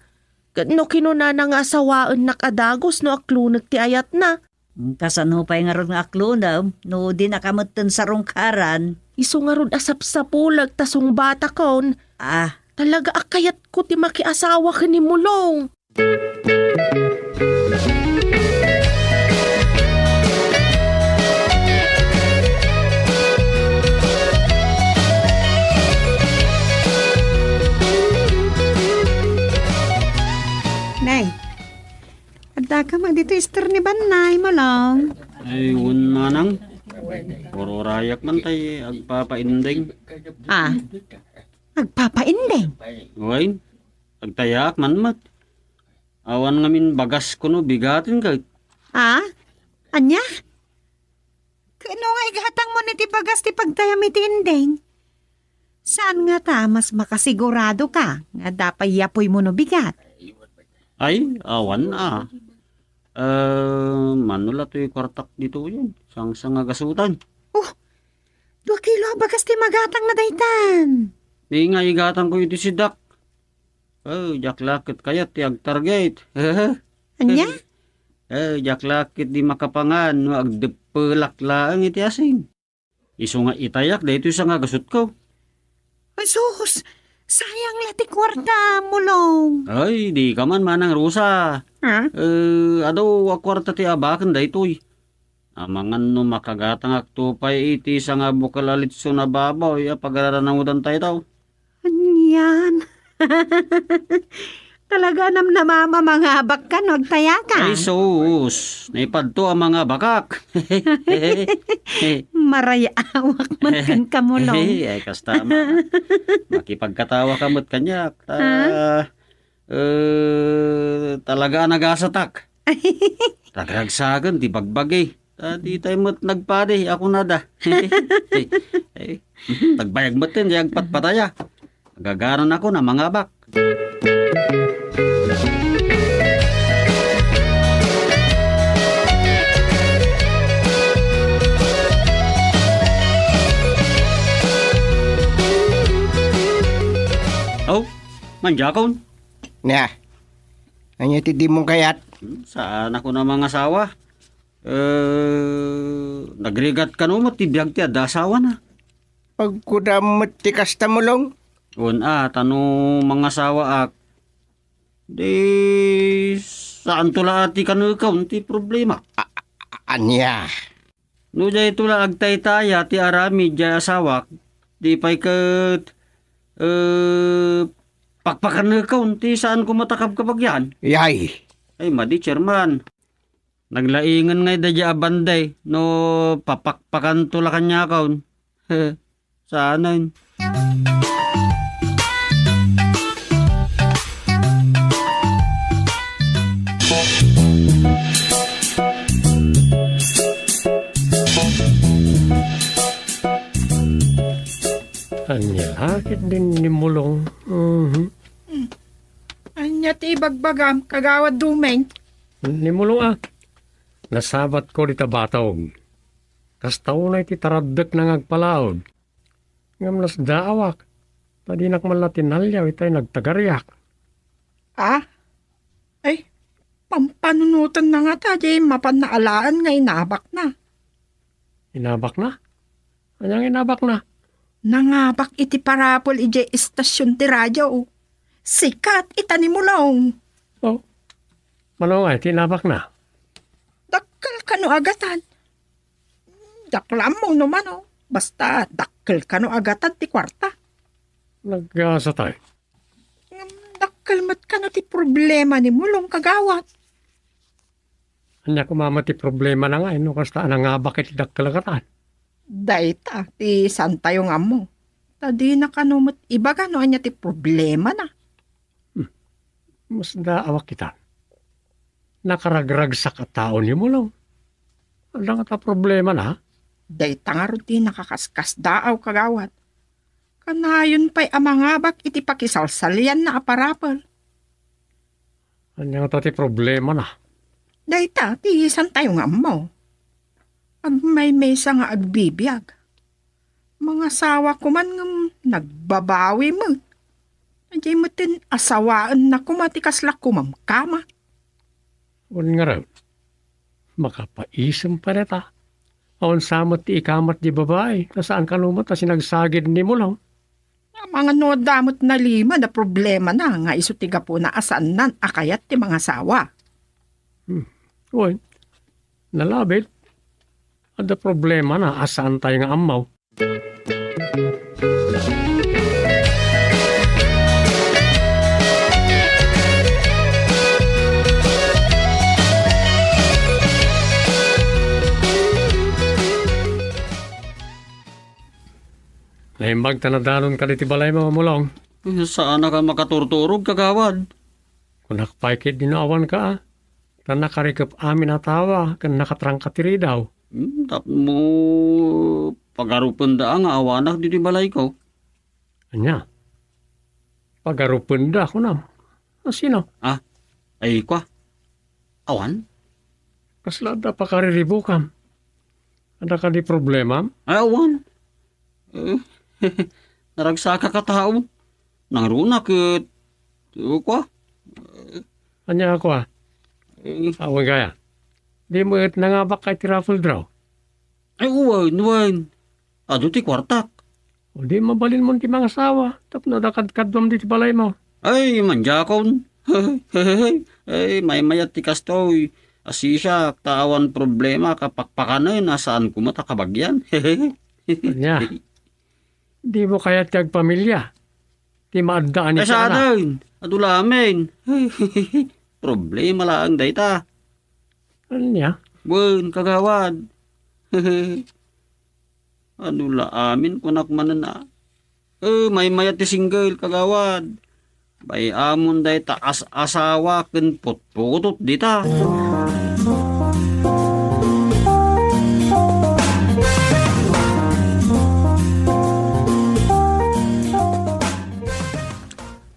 Ket no kinunana nga asawaennak a dagus no aklonek ti ayatna. Kasano pay ngarud nga aklonem no dinaka metten sarungkaran? Isu ngarud a sapsapulek ta sungbatakon. Ah. Talaga a kayatko ti makiasawa ken ni Mulong. Kama dito, Esther ni Banay, Mulong. Ay, wen manang. Ururayak man tay agpapaindeng. Ah, agpapaindeng? Wen, agtayaak man met. Awan ngamin bagas kuno bigaten ket. Ah? Ania? Kano nga igatang mo ni ti bagas ti pagtayam iti indeng? Saan nga ta mas makasigurado ka nga dapay yapoy mo no bigat? Ay, awan a. Eh, mano la toy kuartak ditoyen? Sangsangagasuten. Oh, dua kilo a bagas ti magatang na daytan. Ni nga igatang ko iti sidak. Oh, diak la ket kayat ti agtarget. Ania? Eh, diak la ket di makapangan no agdeppelak laeng iti asin. Isu nga itayak daytoy sangagasutko. Ay, sus! Sayang la ti kuarta, Mulong. Ay, di ka man manang Rosa. Ha? Eh, adu a kuarta ti abaken daytoy. Amangan no makagatangakto pay iti sangabukal a litson a baboy a pagararanawodan tayo. Anian? Talaga a namnamam a mangabakka no agtayakan? Ay, sus! Naipadto a mangabakak! Maray-awak man ken ka, Mulong. Ay, kasta man. Makipagkatawa ka met kaniak. Ta, Ah? eh, talaga a nagasatak. Ragragsaken ti bagbagi. Ta, di tayo met nagpadi, ako nada. Eh, nagbayag met din, di agpatpataya. Agagaran ako na mangabak. Oh, manjakon? Nia, ania ti dimong kayat? Hmm, saan ako na mangasawa? Eh, nagrigat kano met ti biag ti adda asawana? Pagkudam met ti kasta, Mulong? Wen a, ta no mangasawaak, di saanto la a ti kanekon ti problema. A-, a-, ania? No dayto la agtaytaya ti aramid jay asawak, di pay ket, eh, pakpakanekon ti saan koma ta kabkabagian. Yay! Ay, madi, chairman. Naglaingen ngay daydiay a banday no papakpakanto la kaniakon. Saanen. Ania la ketdin ni Mulong? Mhm. Ania ti ibagbagam, Kagawad Dumeng? Ni Mulong a, nasabatko dita batog. Kasta unay ti taraddekna nga agpalaod. Ngem nasdaawak, ta dinak man la tinalliaw itay nagtagariak. Ah? Ay, pampanunotenna ngata diay mapanna alaen nga inabakna. Inabakna? Ania nga inabakna? Nangabak iti parapel idiay istasion ti radio. Sikat ita ni Mulong. Oh, mano nga iti inabakna? Dakkel kano a gatan. Diak la ammo no mano. Basta, dakkel kano a gatan ti kuarta. Nagasatay. Ngem dakkel met kano ti problema ni Mulong, Kagawad. Ania koma met ti problemana ngay no kasta a nangabak iti dakkel a gatan? Dayta ti saantayo nga ammo. Ta dina kano met ibaga no ania ti problemana. Hmm. Masdaawak ita. Nakaragragsak a tao ni Mulong. Adda ngata problemana? Dayta ngarud ti nakakaskasdaaw, Kagawad. Kanayon pay a mangabak iti pakisalsalianna a parapel. Ania ngata ti problemana? Dayta ti saantayo nga ammo. Agmaymaysa nga agbibiag. Mangasawa koman ngem nagbabawi met. Adiay metten asawaenna koma ti kasla kumamkama. Wen ngarud, makapaisem pay dayta. Awan sa met ti ikamat di babai, ta saan kano met a sinagsagid ni Mulong. Amangan no adda met nalimed a problemana nga isu ti gapuna a saannan a kayat ti mangasawa. Hmm. Wen, nalabit. Adda problemana a saantayo nga ammo. Imbag ta nadanonka ditoy balaymo, Mulong. Eh, saanak a makaturturog, kagawad. Kunak pay ketdi no awanka, a. Ta nakarikep amin a tawa ken nakatrangka ti ridaw. Hmm, tapno pagarupenda nga awanak ditoy balayko. Ania? Pagarupenda, kunam? A sino? Ah, ay, kua. Awan? Kasla adda pakariribukam? Adda kadi problemam? Ay, awan. Eh, naragsakak a tao. Nangruna ket, eh, kua. Ania a kua? Eh. Awan gaya. Di met nangabakka iti raffle draw? Ay, wen, wen. Adu ti kuartak. O di mabalinmon ti mangasawa, tapno adda kadkaduam ditoy balaymo. Ay, mandiakon. Ay, maymayat ti kastoy. Asisiak, ta awan problema, kapakpakanen, a saan koma ta kabagian. Ania? Dimo kayat ti agpamilia? Ti maadda a ni Ay, saan? Adu la amin. Problema laeng dayta. Ania? Wen, kagawad. Adu la amin, kunak manen, a. Eh, maymayat ti single, kagawad. Bay-amon dayta as-asawa ken putputot dita.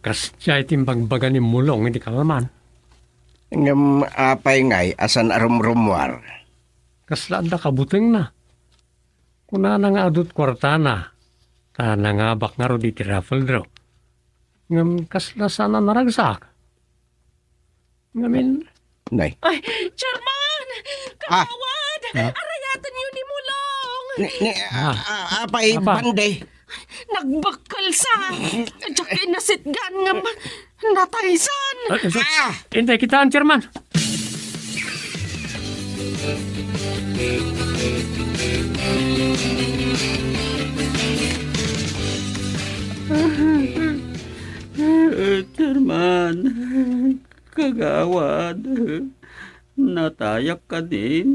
Kasdiay ti imbagbaga ni Mulong iti kalaman. Ngem apay ngay a saan a rumrummuar? Kasla adda kabutengna. Kunana nga adu ti kuartana, ta nangabak ngarud iti raffle draw. Ngem kasla saan a naragsak. Ngamin, Nay. Ay, Chairman! Ah. Kagawad! Ah. Arayatenyo ni Mulong! Ni, ni, Ah. ah, ah, apay, Apa? Bande? Nagbekkel sa. Diak nasitgan ngem nataysan. Ah, so, Ah! Intay kitaan, Chairman. Chairman, kagawad, natayak kadin.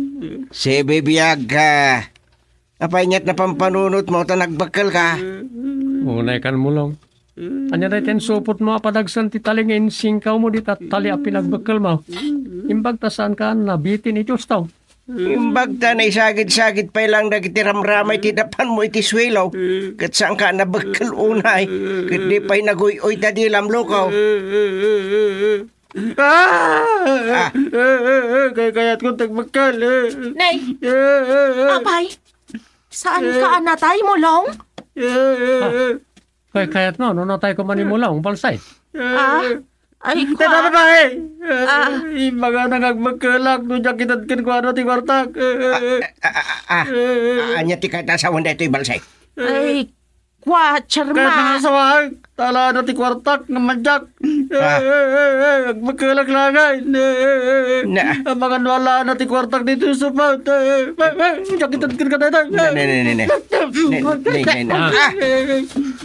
Sibibiag ka. Apay ket napampanunotmo ta nagbekkelka? Unay kan Mulong. Ania dayta insupotmo a padagsen ti tali nga insingkawmo dita tali a pinagbekkelmo? Imbag ta saanka a nabitin iti usto. Imbag ta naisagid-sagid pay lang dagiti ramramay ti napanmo iti suelo, ket saanka a nabekkel unay, ket di pay naguy-uy ta dilam, loko. Ah! Ah! Kay-, kayatko ti agbekkel. Nay! Apay, saanka a natay, Mulong? Ah, kay-, kayatmo no natayko man ni Mulong, Balsay? Ah, ay, Ita kua- babae! Ah. Imbagana nga agbekkelak no diak ited kenkuana ti kuartak. Ah, ah, ah, ah, ah. Ah, ania ti kayat a sawen daytoy, Balsay? Ay, kua, Chairman. Kayat nga asawaek, ta alaenna ti kuartak, ngem mandiak. Ah. Agbekkelak laeng. Na. Amangan no alaenna ti kuartak ditoy sofa. Diak ited kenka dayta. Ne, ne, ne, ne, ne. Ne, ne, ne, ne. Ah.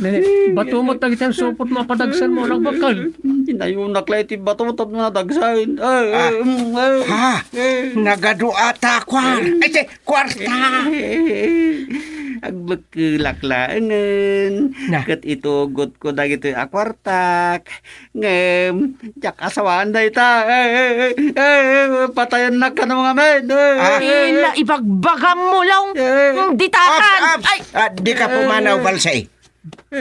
Ne, ne, bato met dagiti supotmo a padagsenmo, nagbekkel. Inayonak la iti bato tapno nadagsen. Ah. Ah. Ha? Nagadu a ta, kuar. Ay, ti, kuarta. Agbekkelak laengen. Na. Ket itugotko dagitoy a kuartak. Ngem, diak asawaan dayta. Eh, eh, eh, eh, patayennak kano ngamin. Eh, Ah. eh, eh. Ila, ibagbagam, Mulong. Eh. Ditakan. Ops, ops. Ay. Ah, dika pumanaw, Balsay.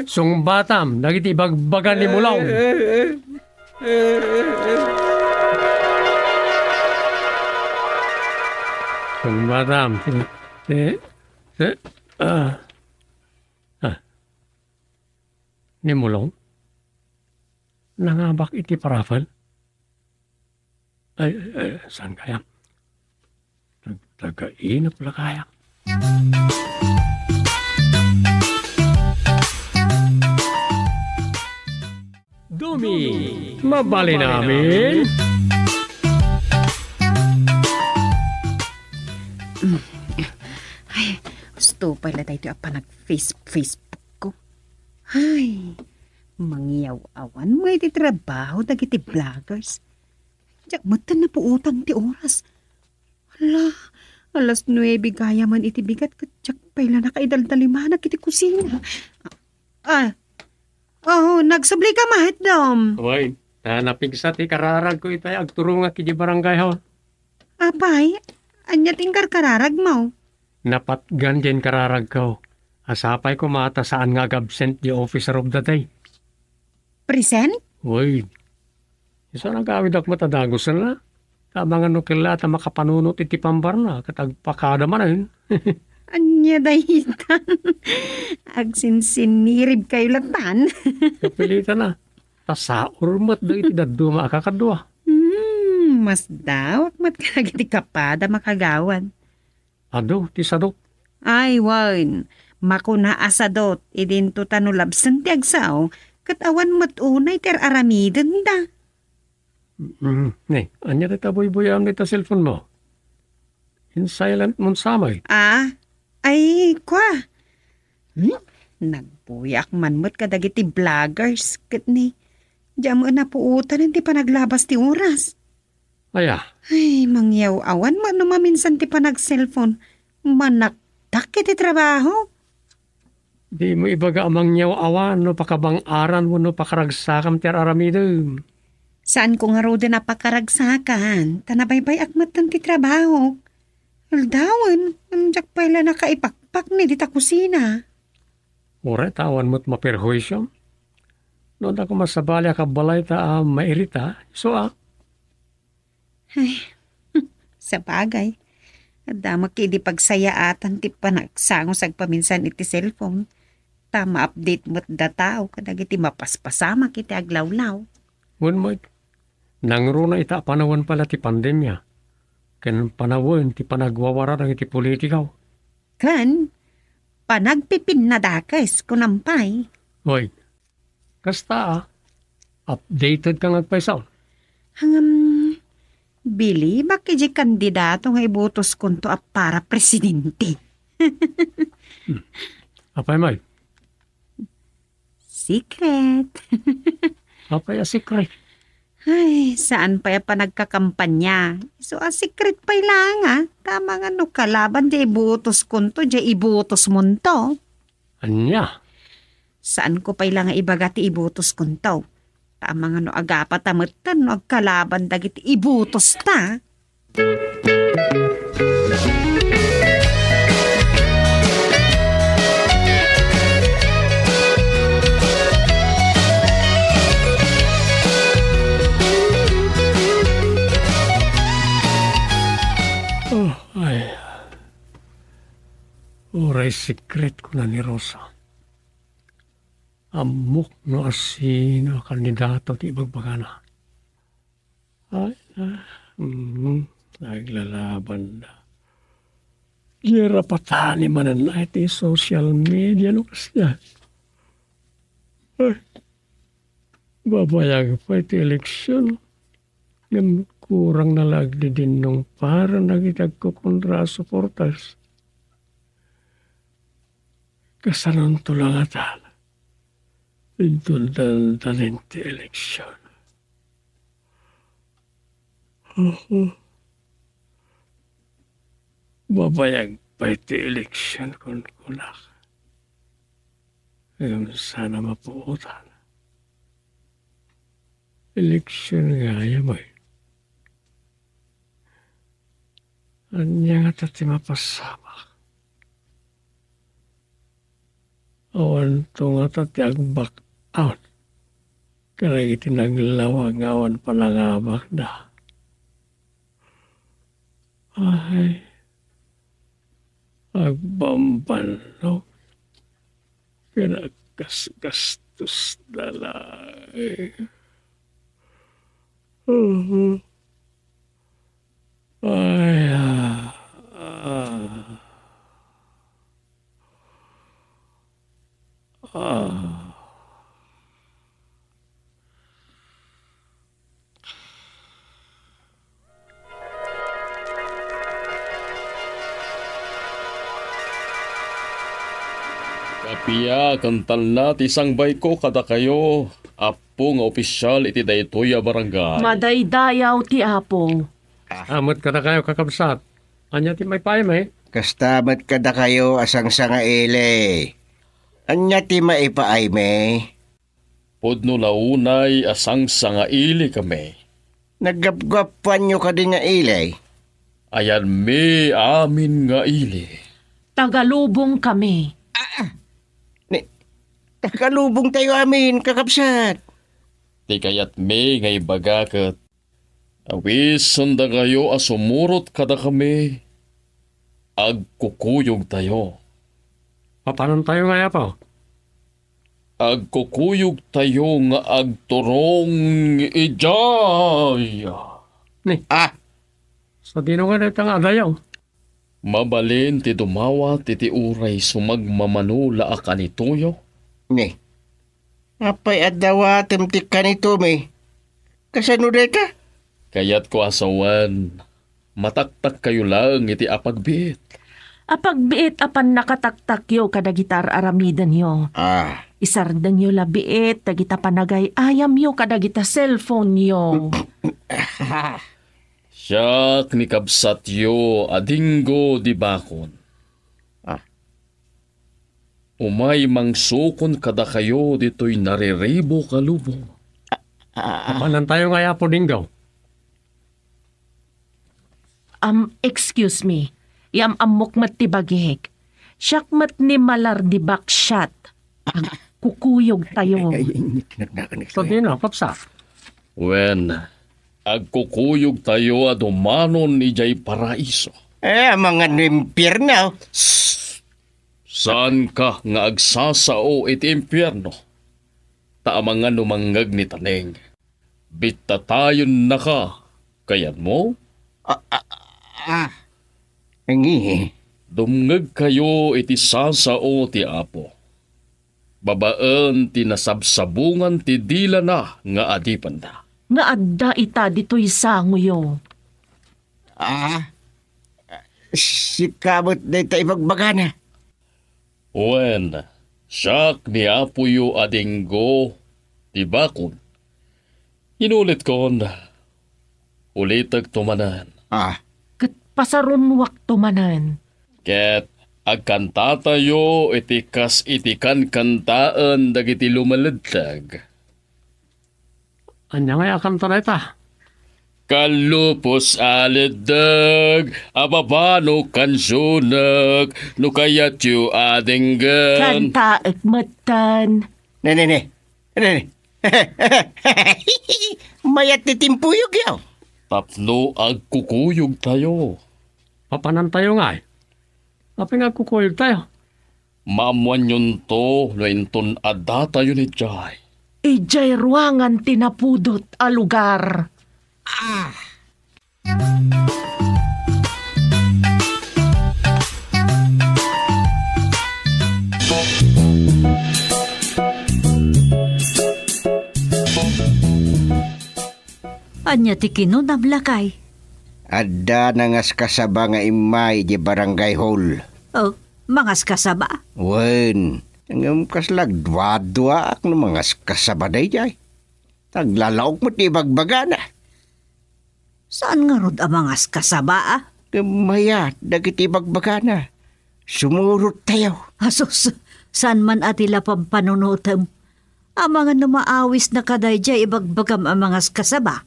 Sungbatam dagiti ibagbaga ni Mulong. Eh, eh, eh. Eh, eh, eh. Sungbatam. Eh, eh, ah. Ah. Ni Mulong? Nangabak iti paraffle? Ay, ay, ay, saan kaya? Tag-, taga-inap la kaya? Dumi, mabalin amin? Ay, gusto pala tayo a panag-face-, Facebook ko. Ay, mangiyaw-awan mo iti trabaho dagiti vloggers. Diak metten napuotan ti oras. Hala, alas nuebe gayam iti bigat ket diak pay la nakaidaldalimanak iti kusina. Ah, oh, nagsubli ka met, Dom. Wen, ta napigsa ti kararagko itay agturongak idiay barangay hall. Apay, ania ti inkarkararagmo? Napatgan ti inkararagko. Sapay koma ta saan nga agabsent ti officer of the day. Present? Wen. Isu a nagawidak met a dagusenna. Amangan no kella ta makapanunot iti pambarna ket agpakada manen. Ania daytan? Agsinsinniribkayo latan. Kapilitan a. Ta saor met dagiti dadduma a kakadua. Hmm, masdawak met kadagiti kapada makagawad. Adu ti sadot. Ay, wen. Makuna a sadot, idinto ta no labsen ti agsao, ket awan met unay ti ar-aramidenda. Mm, ne, ania dayta buybuyaam dayta cellphone mo? In silent mode sa met. Ah, ay, kua. Hmm? Nagbuyaak man met kadagiti vloggers, ket ni, diak met napuotan ti panaglabas ti oras. Aya? Ay, mangyaw-awan met no maminsan ti panag-cellphone. Manaktak iti trabaho. Dimo ibaga a mangyaw-awan no pakabang-aran wenno pakaragsakam ti ar-aramidem. Saanko ngaruden a pakaragsakan, ta nabaybay-ak metten ti trabaho. Aldawen, ngem diak pay la nakaipakpak ni dita kusina. Uray ta awan met maperhuisio. No adda koma sabali a kabalayta a mairita, isu a. Ay, sabagay. Adda met idi pagsayaatan ti panagsango sagpaminsan iti cellphone. Ta ma-update met da tao kadagiti mapaspasamak iti aglawlaw. Wen met, nangruna ita a panawen pay la ti pandemia, ken panawen ti panagwawara dagiti politiko. Ken panagpipinnadakes, kunam pay. Oy, kasta a, updated ka nga agpayso. Ngem, bilibak iti kandidato nga ibutoskonto a para presidente. Hmm. Apay met? Secret. Apay a secret? Ay, saan pay a panagkakampanya. Isu a secret pay laeng, a. Tama nga no kalaban diay ibutoskonto, diay ibutosmonto. Ania? Saanko pay la nga ibaga ti ibutoskonto. Tama nga no agapata metten no agkalaban dagiti ibutosta. Oh, ay. Uray secret, kuna ni Rosa. Ammok no asino a kandidato ti ibagbagana. Ay, ah, mm, aglalaban da. Diay rapatani manen iti social media no kasdiay. Ay, babayag pay ti eleksion. Ngem kurang na la agdidinnong para dagiti agkukunra a suporters. Kasanonto la ngata inton dandanin ti eleksion? Aha. Babayag pay ti eleksion kunkunak. Ngem saan a mapuotan. Eleksion gayam, ay. Ania ngata ti mapasamak? Awanto ngata ti agbak-out kadagiti naglawag nga awan panangabakda. Ay, agbambannog ken aggasgastos da laeng. Ay, ah, ah. Ah. Kappia ken talna ti sangbayko kadakayo, Apo nga opisyal iti daytoy a barangay. Madaydayaw ti Apo. Amet kadakayo, kakabsat. Ania ti maipaaymi? Kasta met kadakayo a sangsangaili. Ania ti maipaaymi? Pudno la unay a sangsangaili kami. Naggapguappuanyo kadi nga ili? Ayanmi amin nga ili. Tagalubong kami. Ni, tagalubong tayo amin, kakabsat. Ti kayatmi nga ibaga ket, awisen dakayo a sumurot kadakami, agkukuyog tayo. Papanantayo nga, Apo? Agkukuyog tayo nga agturong idiay. Ni? Ah! Sadino nga dayta nga adayo? Mabalin ti dumawat iti uray sumagmamano la a kanitoyo? Ni? Apay a dawatem ti kanitomi? Kasano dayta? Kayatko a sawen, mataktakkayo laeng iti apagbiit. Apagbiit a pannakataktakyo kadagiti ar-aramidenyo. Ah. Isardengyo la biit dagita panagay-ayamyo kadagita cellphone-yo. Siak ni kabsatyo a Dingo di Bakon. Ah. Umay mangsukon kadakayo ditoy nariribo a lubong. Ah. Papanantayo nga, Apo Dingo? Um, excuse me. Iam-ammok met ti bagik. Siak met ni Malar di Baksiat. Agkukuyog tayo. Ay, ay, ay, tinagnakan ni Sadino, Kapsa? Wen, agkukuyog tayo a dumanon idiay paraiso. Eh, amangan no impierno. Saanka nga agsasao iti impierno? Ta amangan no mangngeg ni Taneng, bittatayennaka, kayatmo? Ah, ah, ah. Ngi. Dumngegkayo iti sasao ti Apo. Babaen ti nasabsabungan ti dilana nga adipenna. Nga adda ita ditoy sangoyo. Ah, sika met dayta ibagbagana. Wen, siak ni apoyo a Dingo ti Bakon. Inulitkon, ulitekto manen. Ah. Ket pasarunoakto manen. Ket agkantatayo iti kas iti kankantaen dagiti lumaleddeg. Ania ngay a kanta dayta? Kalupos a leddeg, a babano kansionek, no kayatyo a denggen. Kantaek metten. Ne, ne, ne. Ne, ne. Mayat ti timpuyogyo. Tapno agkukuyogtayo. Papanantayo ngay? Apay nga agkukuyogtayo? Maammoanyonto no inton addatayon idiay. Idiay ruangan ti napudot a lugar. Ah! Ania ti kinunam, lakay? Adda nangaskasaba nga immay idiay barangay hall. Oh, mangaskasaba? Wen, ngem kasla agduaduaak no mangaskasaba daydiay. Aglalaok met ti ibagbagana. Saan ngarud a mangaskasaba, a? Ngem mayat dagiti ibagbagana. Sumurottayo. Asus, saan man a ti lapad panunotem? Amangan no maawisna kadaydiay ibagbagam a mangaskasaba.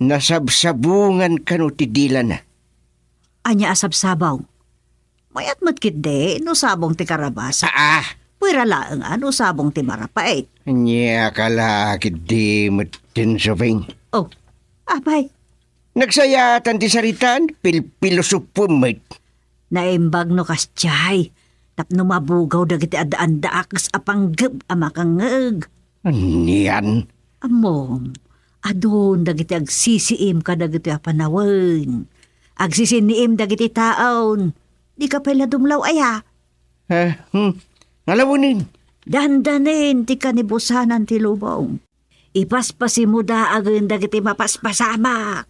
Nasabsabungan kano ti dilana. Ania a sabsabong? Mayat met ketdi no sabong ti karabasa. Ah, ah. Puera laeng a no sabong ti marapait. Ania ka la ketdi met, Tensyo Ping? Oh, apay? Nagsayaatan ti saritaan, pilpilosopo met. Naimbag no kasdiay, tapno mabugaw dagiti addaandaak a panggep a makangngeg. Anian? Ammom, adun dagiti agsisiim kadagitoy a panawen. Agsisiniim dagiti taon. Dika pay la dumlaw aya? Eh, hmm. Ngalawanen. Dandanen ti kanibusanan ti lubong. Ipaspasimo dagen dagiti mapaspasamak.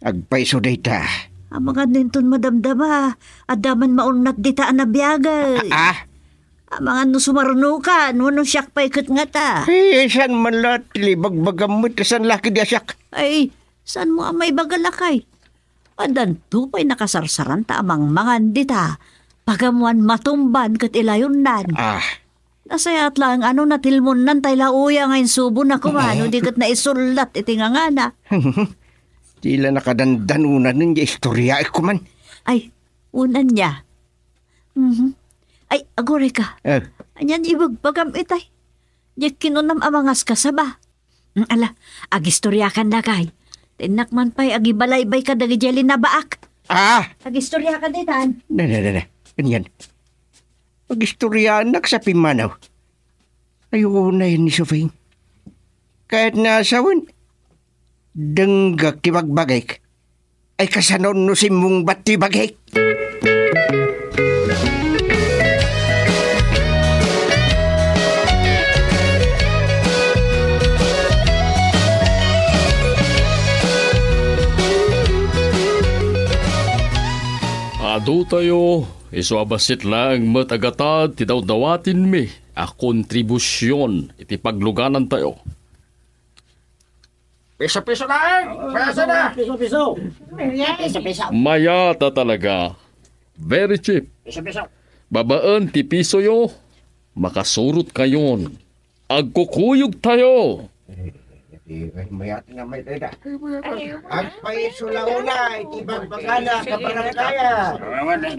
Agpayso dayta. Amangan no inton madamdama, adda man maunnat dita a nabiagay. Ah, ah. Amangan no sumarnokan, wenno siak pay ket ngata. Eh, saan man la ti ibagbagam met, saan la ketdi a siak? Ay, saanmo a maibaga, lakay? Addanto pay nakasarsaranta a mangmangan dita. Pagammoan matumban ket ilayonnan. Ah. Nasayaat laeng no natilmonnan tay lauya nga insubona koma, no di ket naisullat iti ngangana. Ti la nakadandanunan nga istoryaek koma. Ay, unan niya. Mhm. Ay, aguray ka. Eh. Anian ibagbagam itay? Diak kinunam a mangaskasaba. Mm, ala, agistoryakan lakay. Tinnak man pay, agibalaybay ka dagiti linabaak. Ah! Agistoryakan ditan. Na, na, na, na. Anian? Agistoryaannak sa pimmanaw. Ay, unay ni Sofing. Kahit nga asawan, denggak ti bagbagik. Ay, kasano no simmungbat ti bagik? Adu tayo, isu a bassit laeng met a gatad ti dawdawatinmi a kontribusion iti pagluganantayo. Piso-piso laeng! Mayat na! Piso-piso! Piso-piso! Mayat a talaga. Very cheap. Piso-piso! Babaen ti pisoyo, makasurotkayon. Agkukuyogtayo! Eh, eh, mayat nga may dayda. Agpaiso la unay iti bagbagana, kabaranggayan.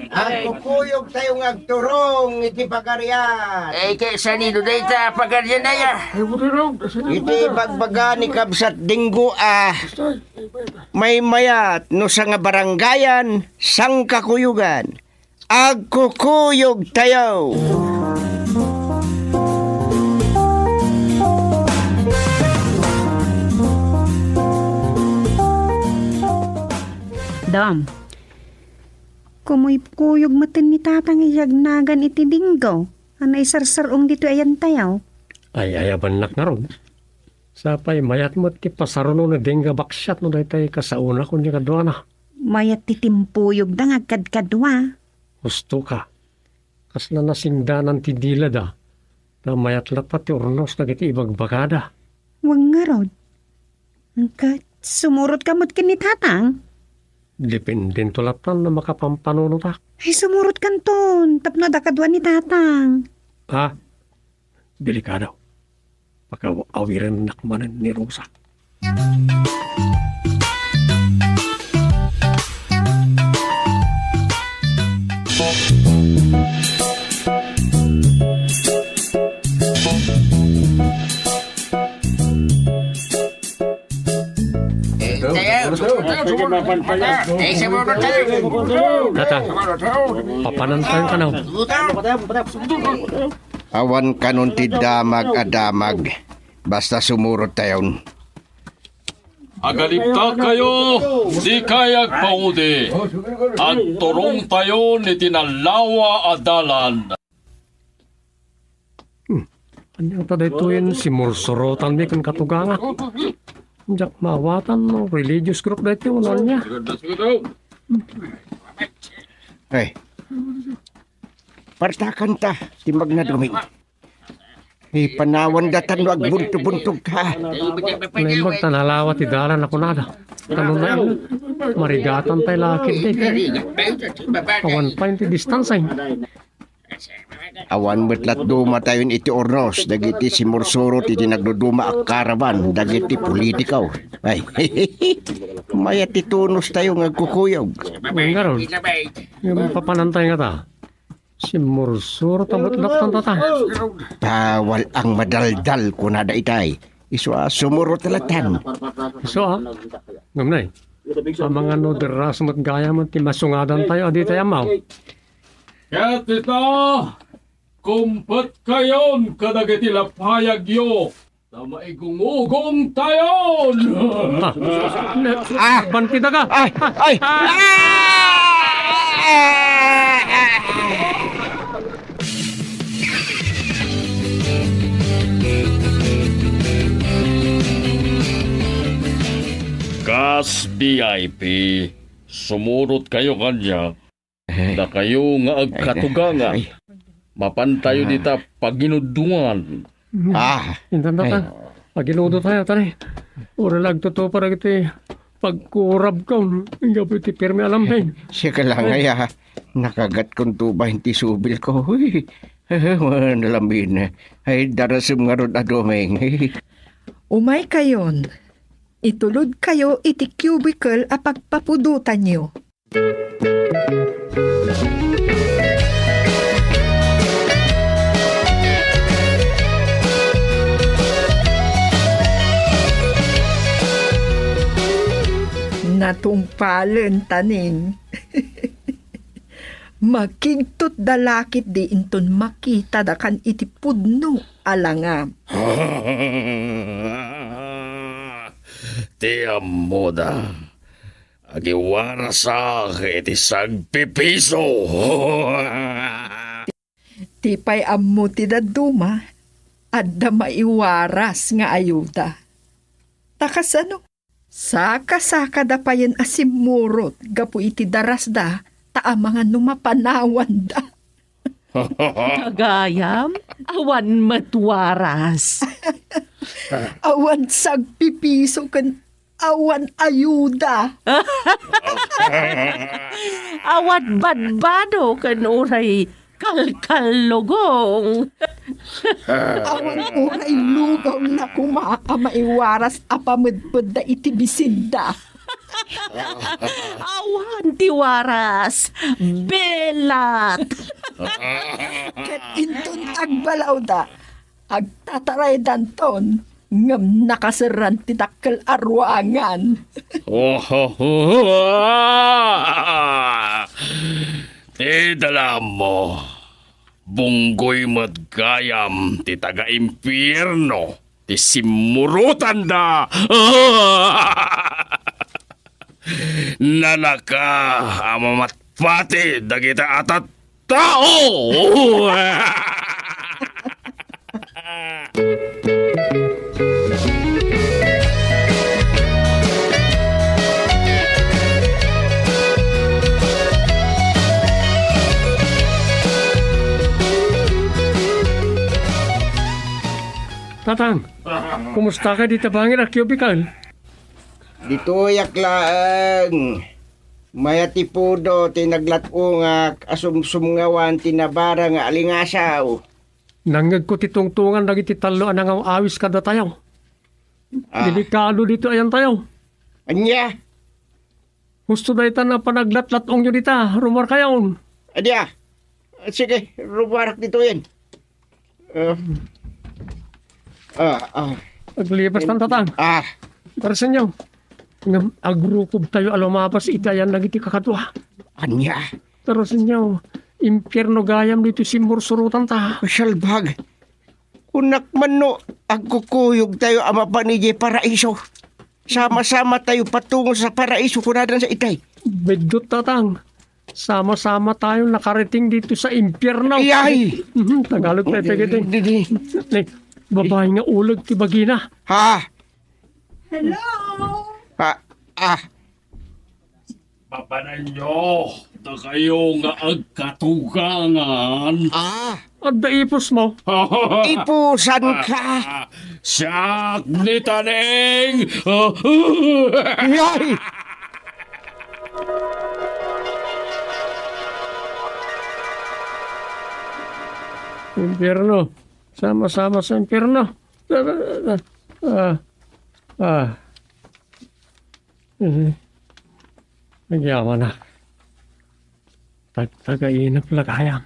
Agkukuyogtayo nga agturong iti pagarian. Eh, kaysa ni Dudayta, pagarian aya. Iti bagbaga ni Kabsat Dinggo a, maymayat no sangabaranggayan, sangkakuyogan. Agkukuyogtayo. Dam, kumuykuyog metten ni Tatang iti agnagan iti Dinggo a naisarsaruong ditoy ayantayo. Ay, ayabannak ngarud. Sapay, mayat met ti pasaruno ni Dinggo a baksiat no daytay kasaona ken ni kaduana. Mayat ti timpuyogda nga agkadkadua. Husto ka. Kasla nasingdanan ti dilada. Ta mayat latta ti urnos dagiti ibagbagada. Wen ngarud. Ket sumurotka met ken ni Tatang? Dependento latta no makapampanunot. Ay, sumurotkanton tapno adda kadua ni Tatang. Ah, delikado. Pakaw-awirennak manen ni Rosa. Eh, tayo. Eh, sumuno tayo. Tatang, papanantayo kanayon. Awan kanon ti damag a damag. Basta sumurot tayon. Agalibtak kayo, dikay agpaudi. Agturong tayon iti nalawa a dalan. Hmm. Ania ta daytoyen simursurotanmi ken katugangak? Diak maawatan no religious group daytoy wenno ania. Ay. Partakanta ti magna dumi. Ipanawanda tan no agbuntog-buntog ka. Naimbag ta nalawa ti dalan a kunada. Kano na, marigatan tay lakid, eh. Awan pay ti distansya, eh. Awan met lat duma tayon iti urnos dagiti simursurot iti nagduduma a karaban dagiti politiko. Ay, mayat ti tunos tayo nga agkukuyog. Ngarud, yung papanantay nga ta, simursurot a met lat tanta. Bawal ang madaldal, kunada itay. Isu a sumurot latan. Isu a? Ngem nay, amangano derras met gayam ti masungadan tayo a ditay ammaw. Ket ita, kumpet kayon kadagiti lapayagyo, ta maigungugong tayon. Ah, ne-, ah, ban ti daga. Ay, ay. Ah! Kas V I P, sumurot kayo kanya. Dakayo nga agkatuganga. Ay. Mapan tayo dita paginuduan. Ah. Intan, ay. Paginudo tayo, tani. Ura lang tutupa dagiti pagkurab ko. Gapu ti pirmi alam, eh. Siya ka lang, ay, ah. Nakagat kong tuba, hindi subil ko. Uy. Wen, Lamin, ay darasem ngarud a Doming. Umaykayon, itulodkayo iti cubicle a pagpapudotanyo. Natungpalen, Taning. Makigtot da la ketdi inton makitadakan iti pudno a langam. Ti ammoda, agiwarasak iti sagpipiso. Ti pay ammo ti dadduma, adda maiwaras nga ayuda. Ta kasano? Saka-sakada payen a simmurot gapu iti darasda, ta amangan no mapanawanda. Gagayam, awan met waras. Awan sagpipiso ken awan ayuda. Awan badbado ken uray kalkallugong. Awan uray lugawna koma a maiwaras a pamedpedda iti bisinda. Awan ti waras, bilat. Ket inton agbalawda, agtataraydanton, ngem nakaserran ti dakkel a ruangan. Ti dalammo, bunggoy met gayam ti taga-impierno ti simmurotanda. Nalaka a mamatpati dagita a tattao! Tatang, kumusta ka dita bangir a cubicle? Ditoyak laeng. Mayat ti pudo ti naglat-ongak a sumsumngawan ti nabara nga alingasaw. Nangngegko ti tungtongan dagiti tallo a nangaw-awis kadatayo. Ah. Delikado ditoy ayantayo. Ania? Husto daytan a panaglatlat-ongyo dita, rumuarkayon. Adia. Sige, rumuarak ditoyen. Ah. Ah, ah. Aglibastan, Tatang. Ah. Pero senyo, ngem agrukobtayo a lumabas iti ayan dagiti kakadua. Ania? Pero senyo, impierno gayam ditoy simmursurotanta. Salbag. Kunak man no, agkukuyogtayo a mapan idiay paraiso. Sama-sama tayo patungo sa paraiso, kunadan sa itay. Biddut, Tatang. Sama-sama tayo nakariting dito sa impyerno. Iyay! Mhm, Tagalog tayo, Di, pwede di, din. di, di. Ni, babae nga uleg ti bagina. Ha? Hello? Ha? Ah. Mapananyo, dakayo nga agkatugangan. Ah. Adda ipusmo? Ipusanka. Siak ni Taning. Ay! Impyerno. Sama-sama sa impyerno. Ah, ah. Eh, nagyamanak. Tagtagainep la gayam.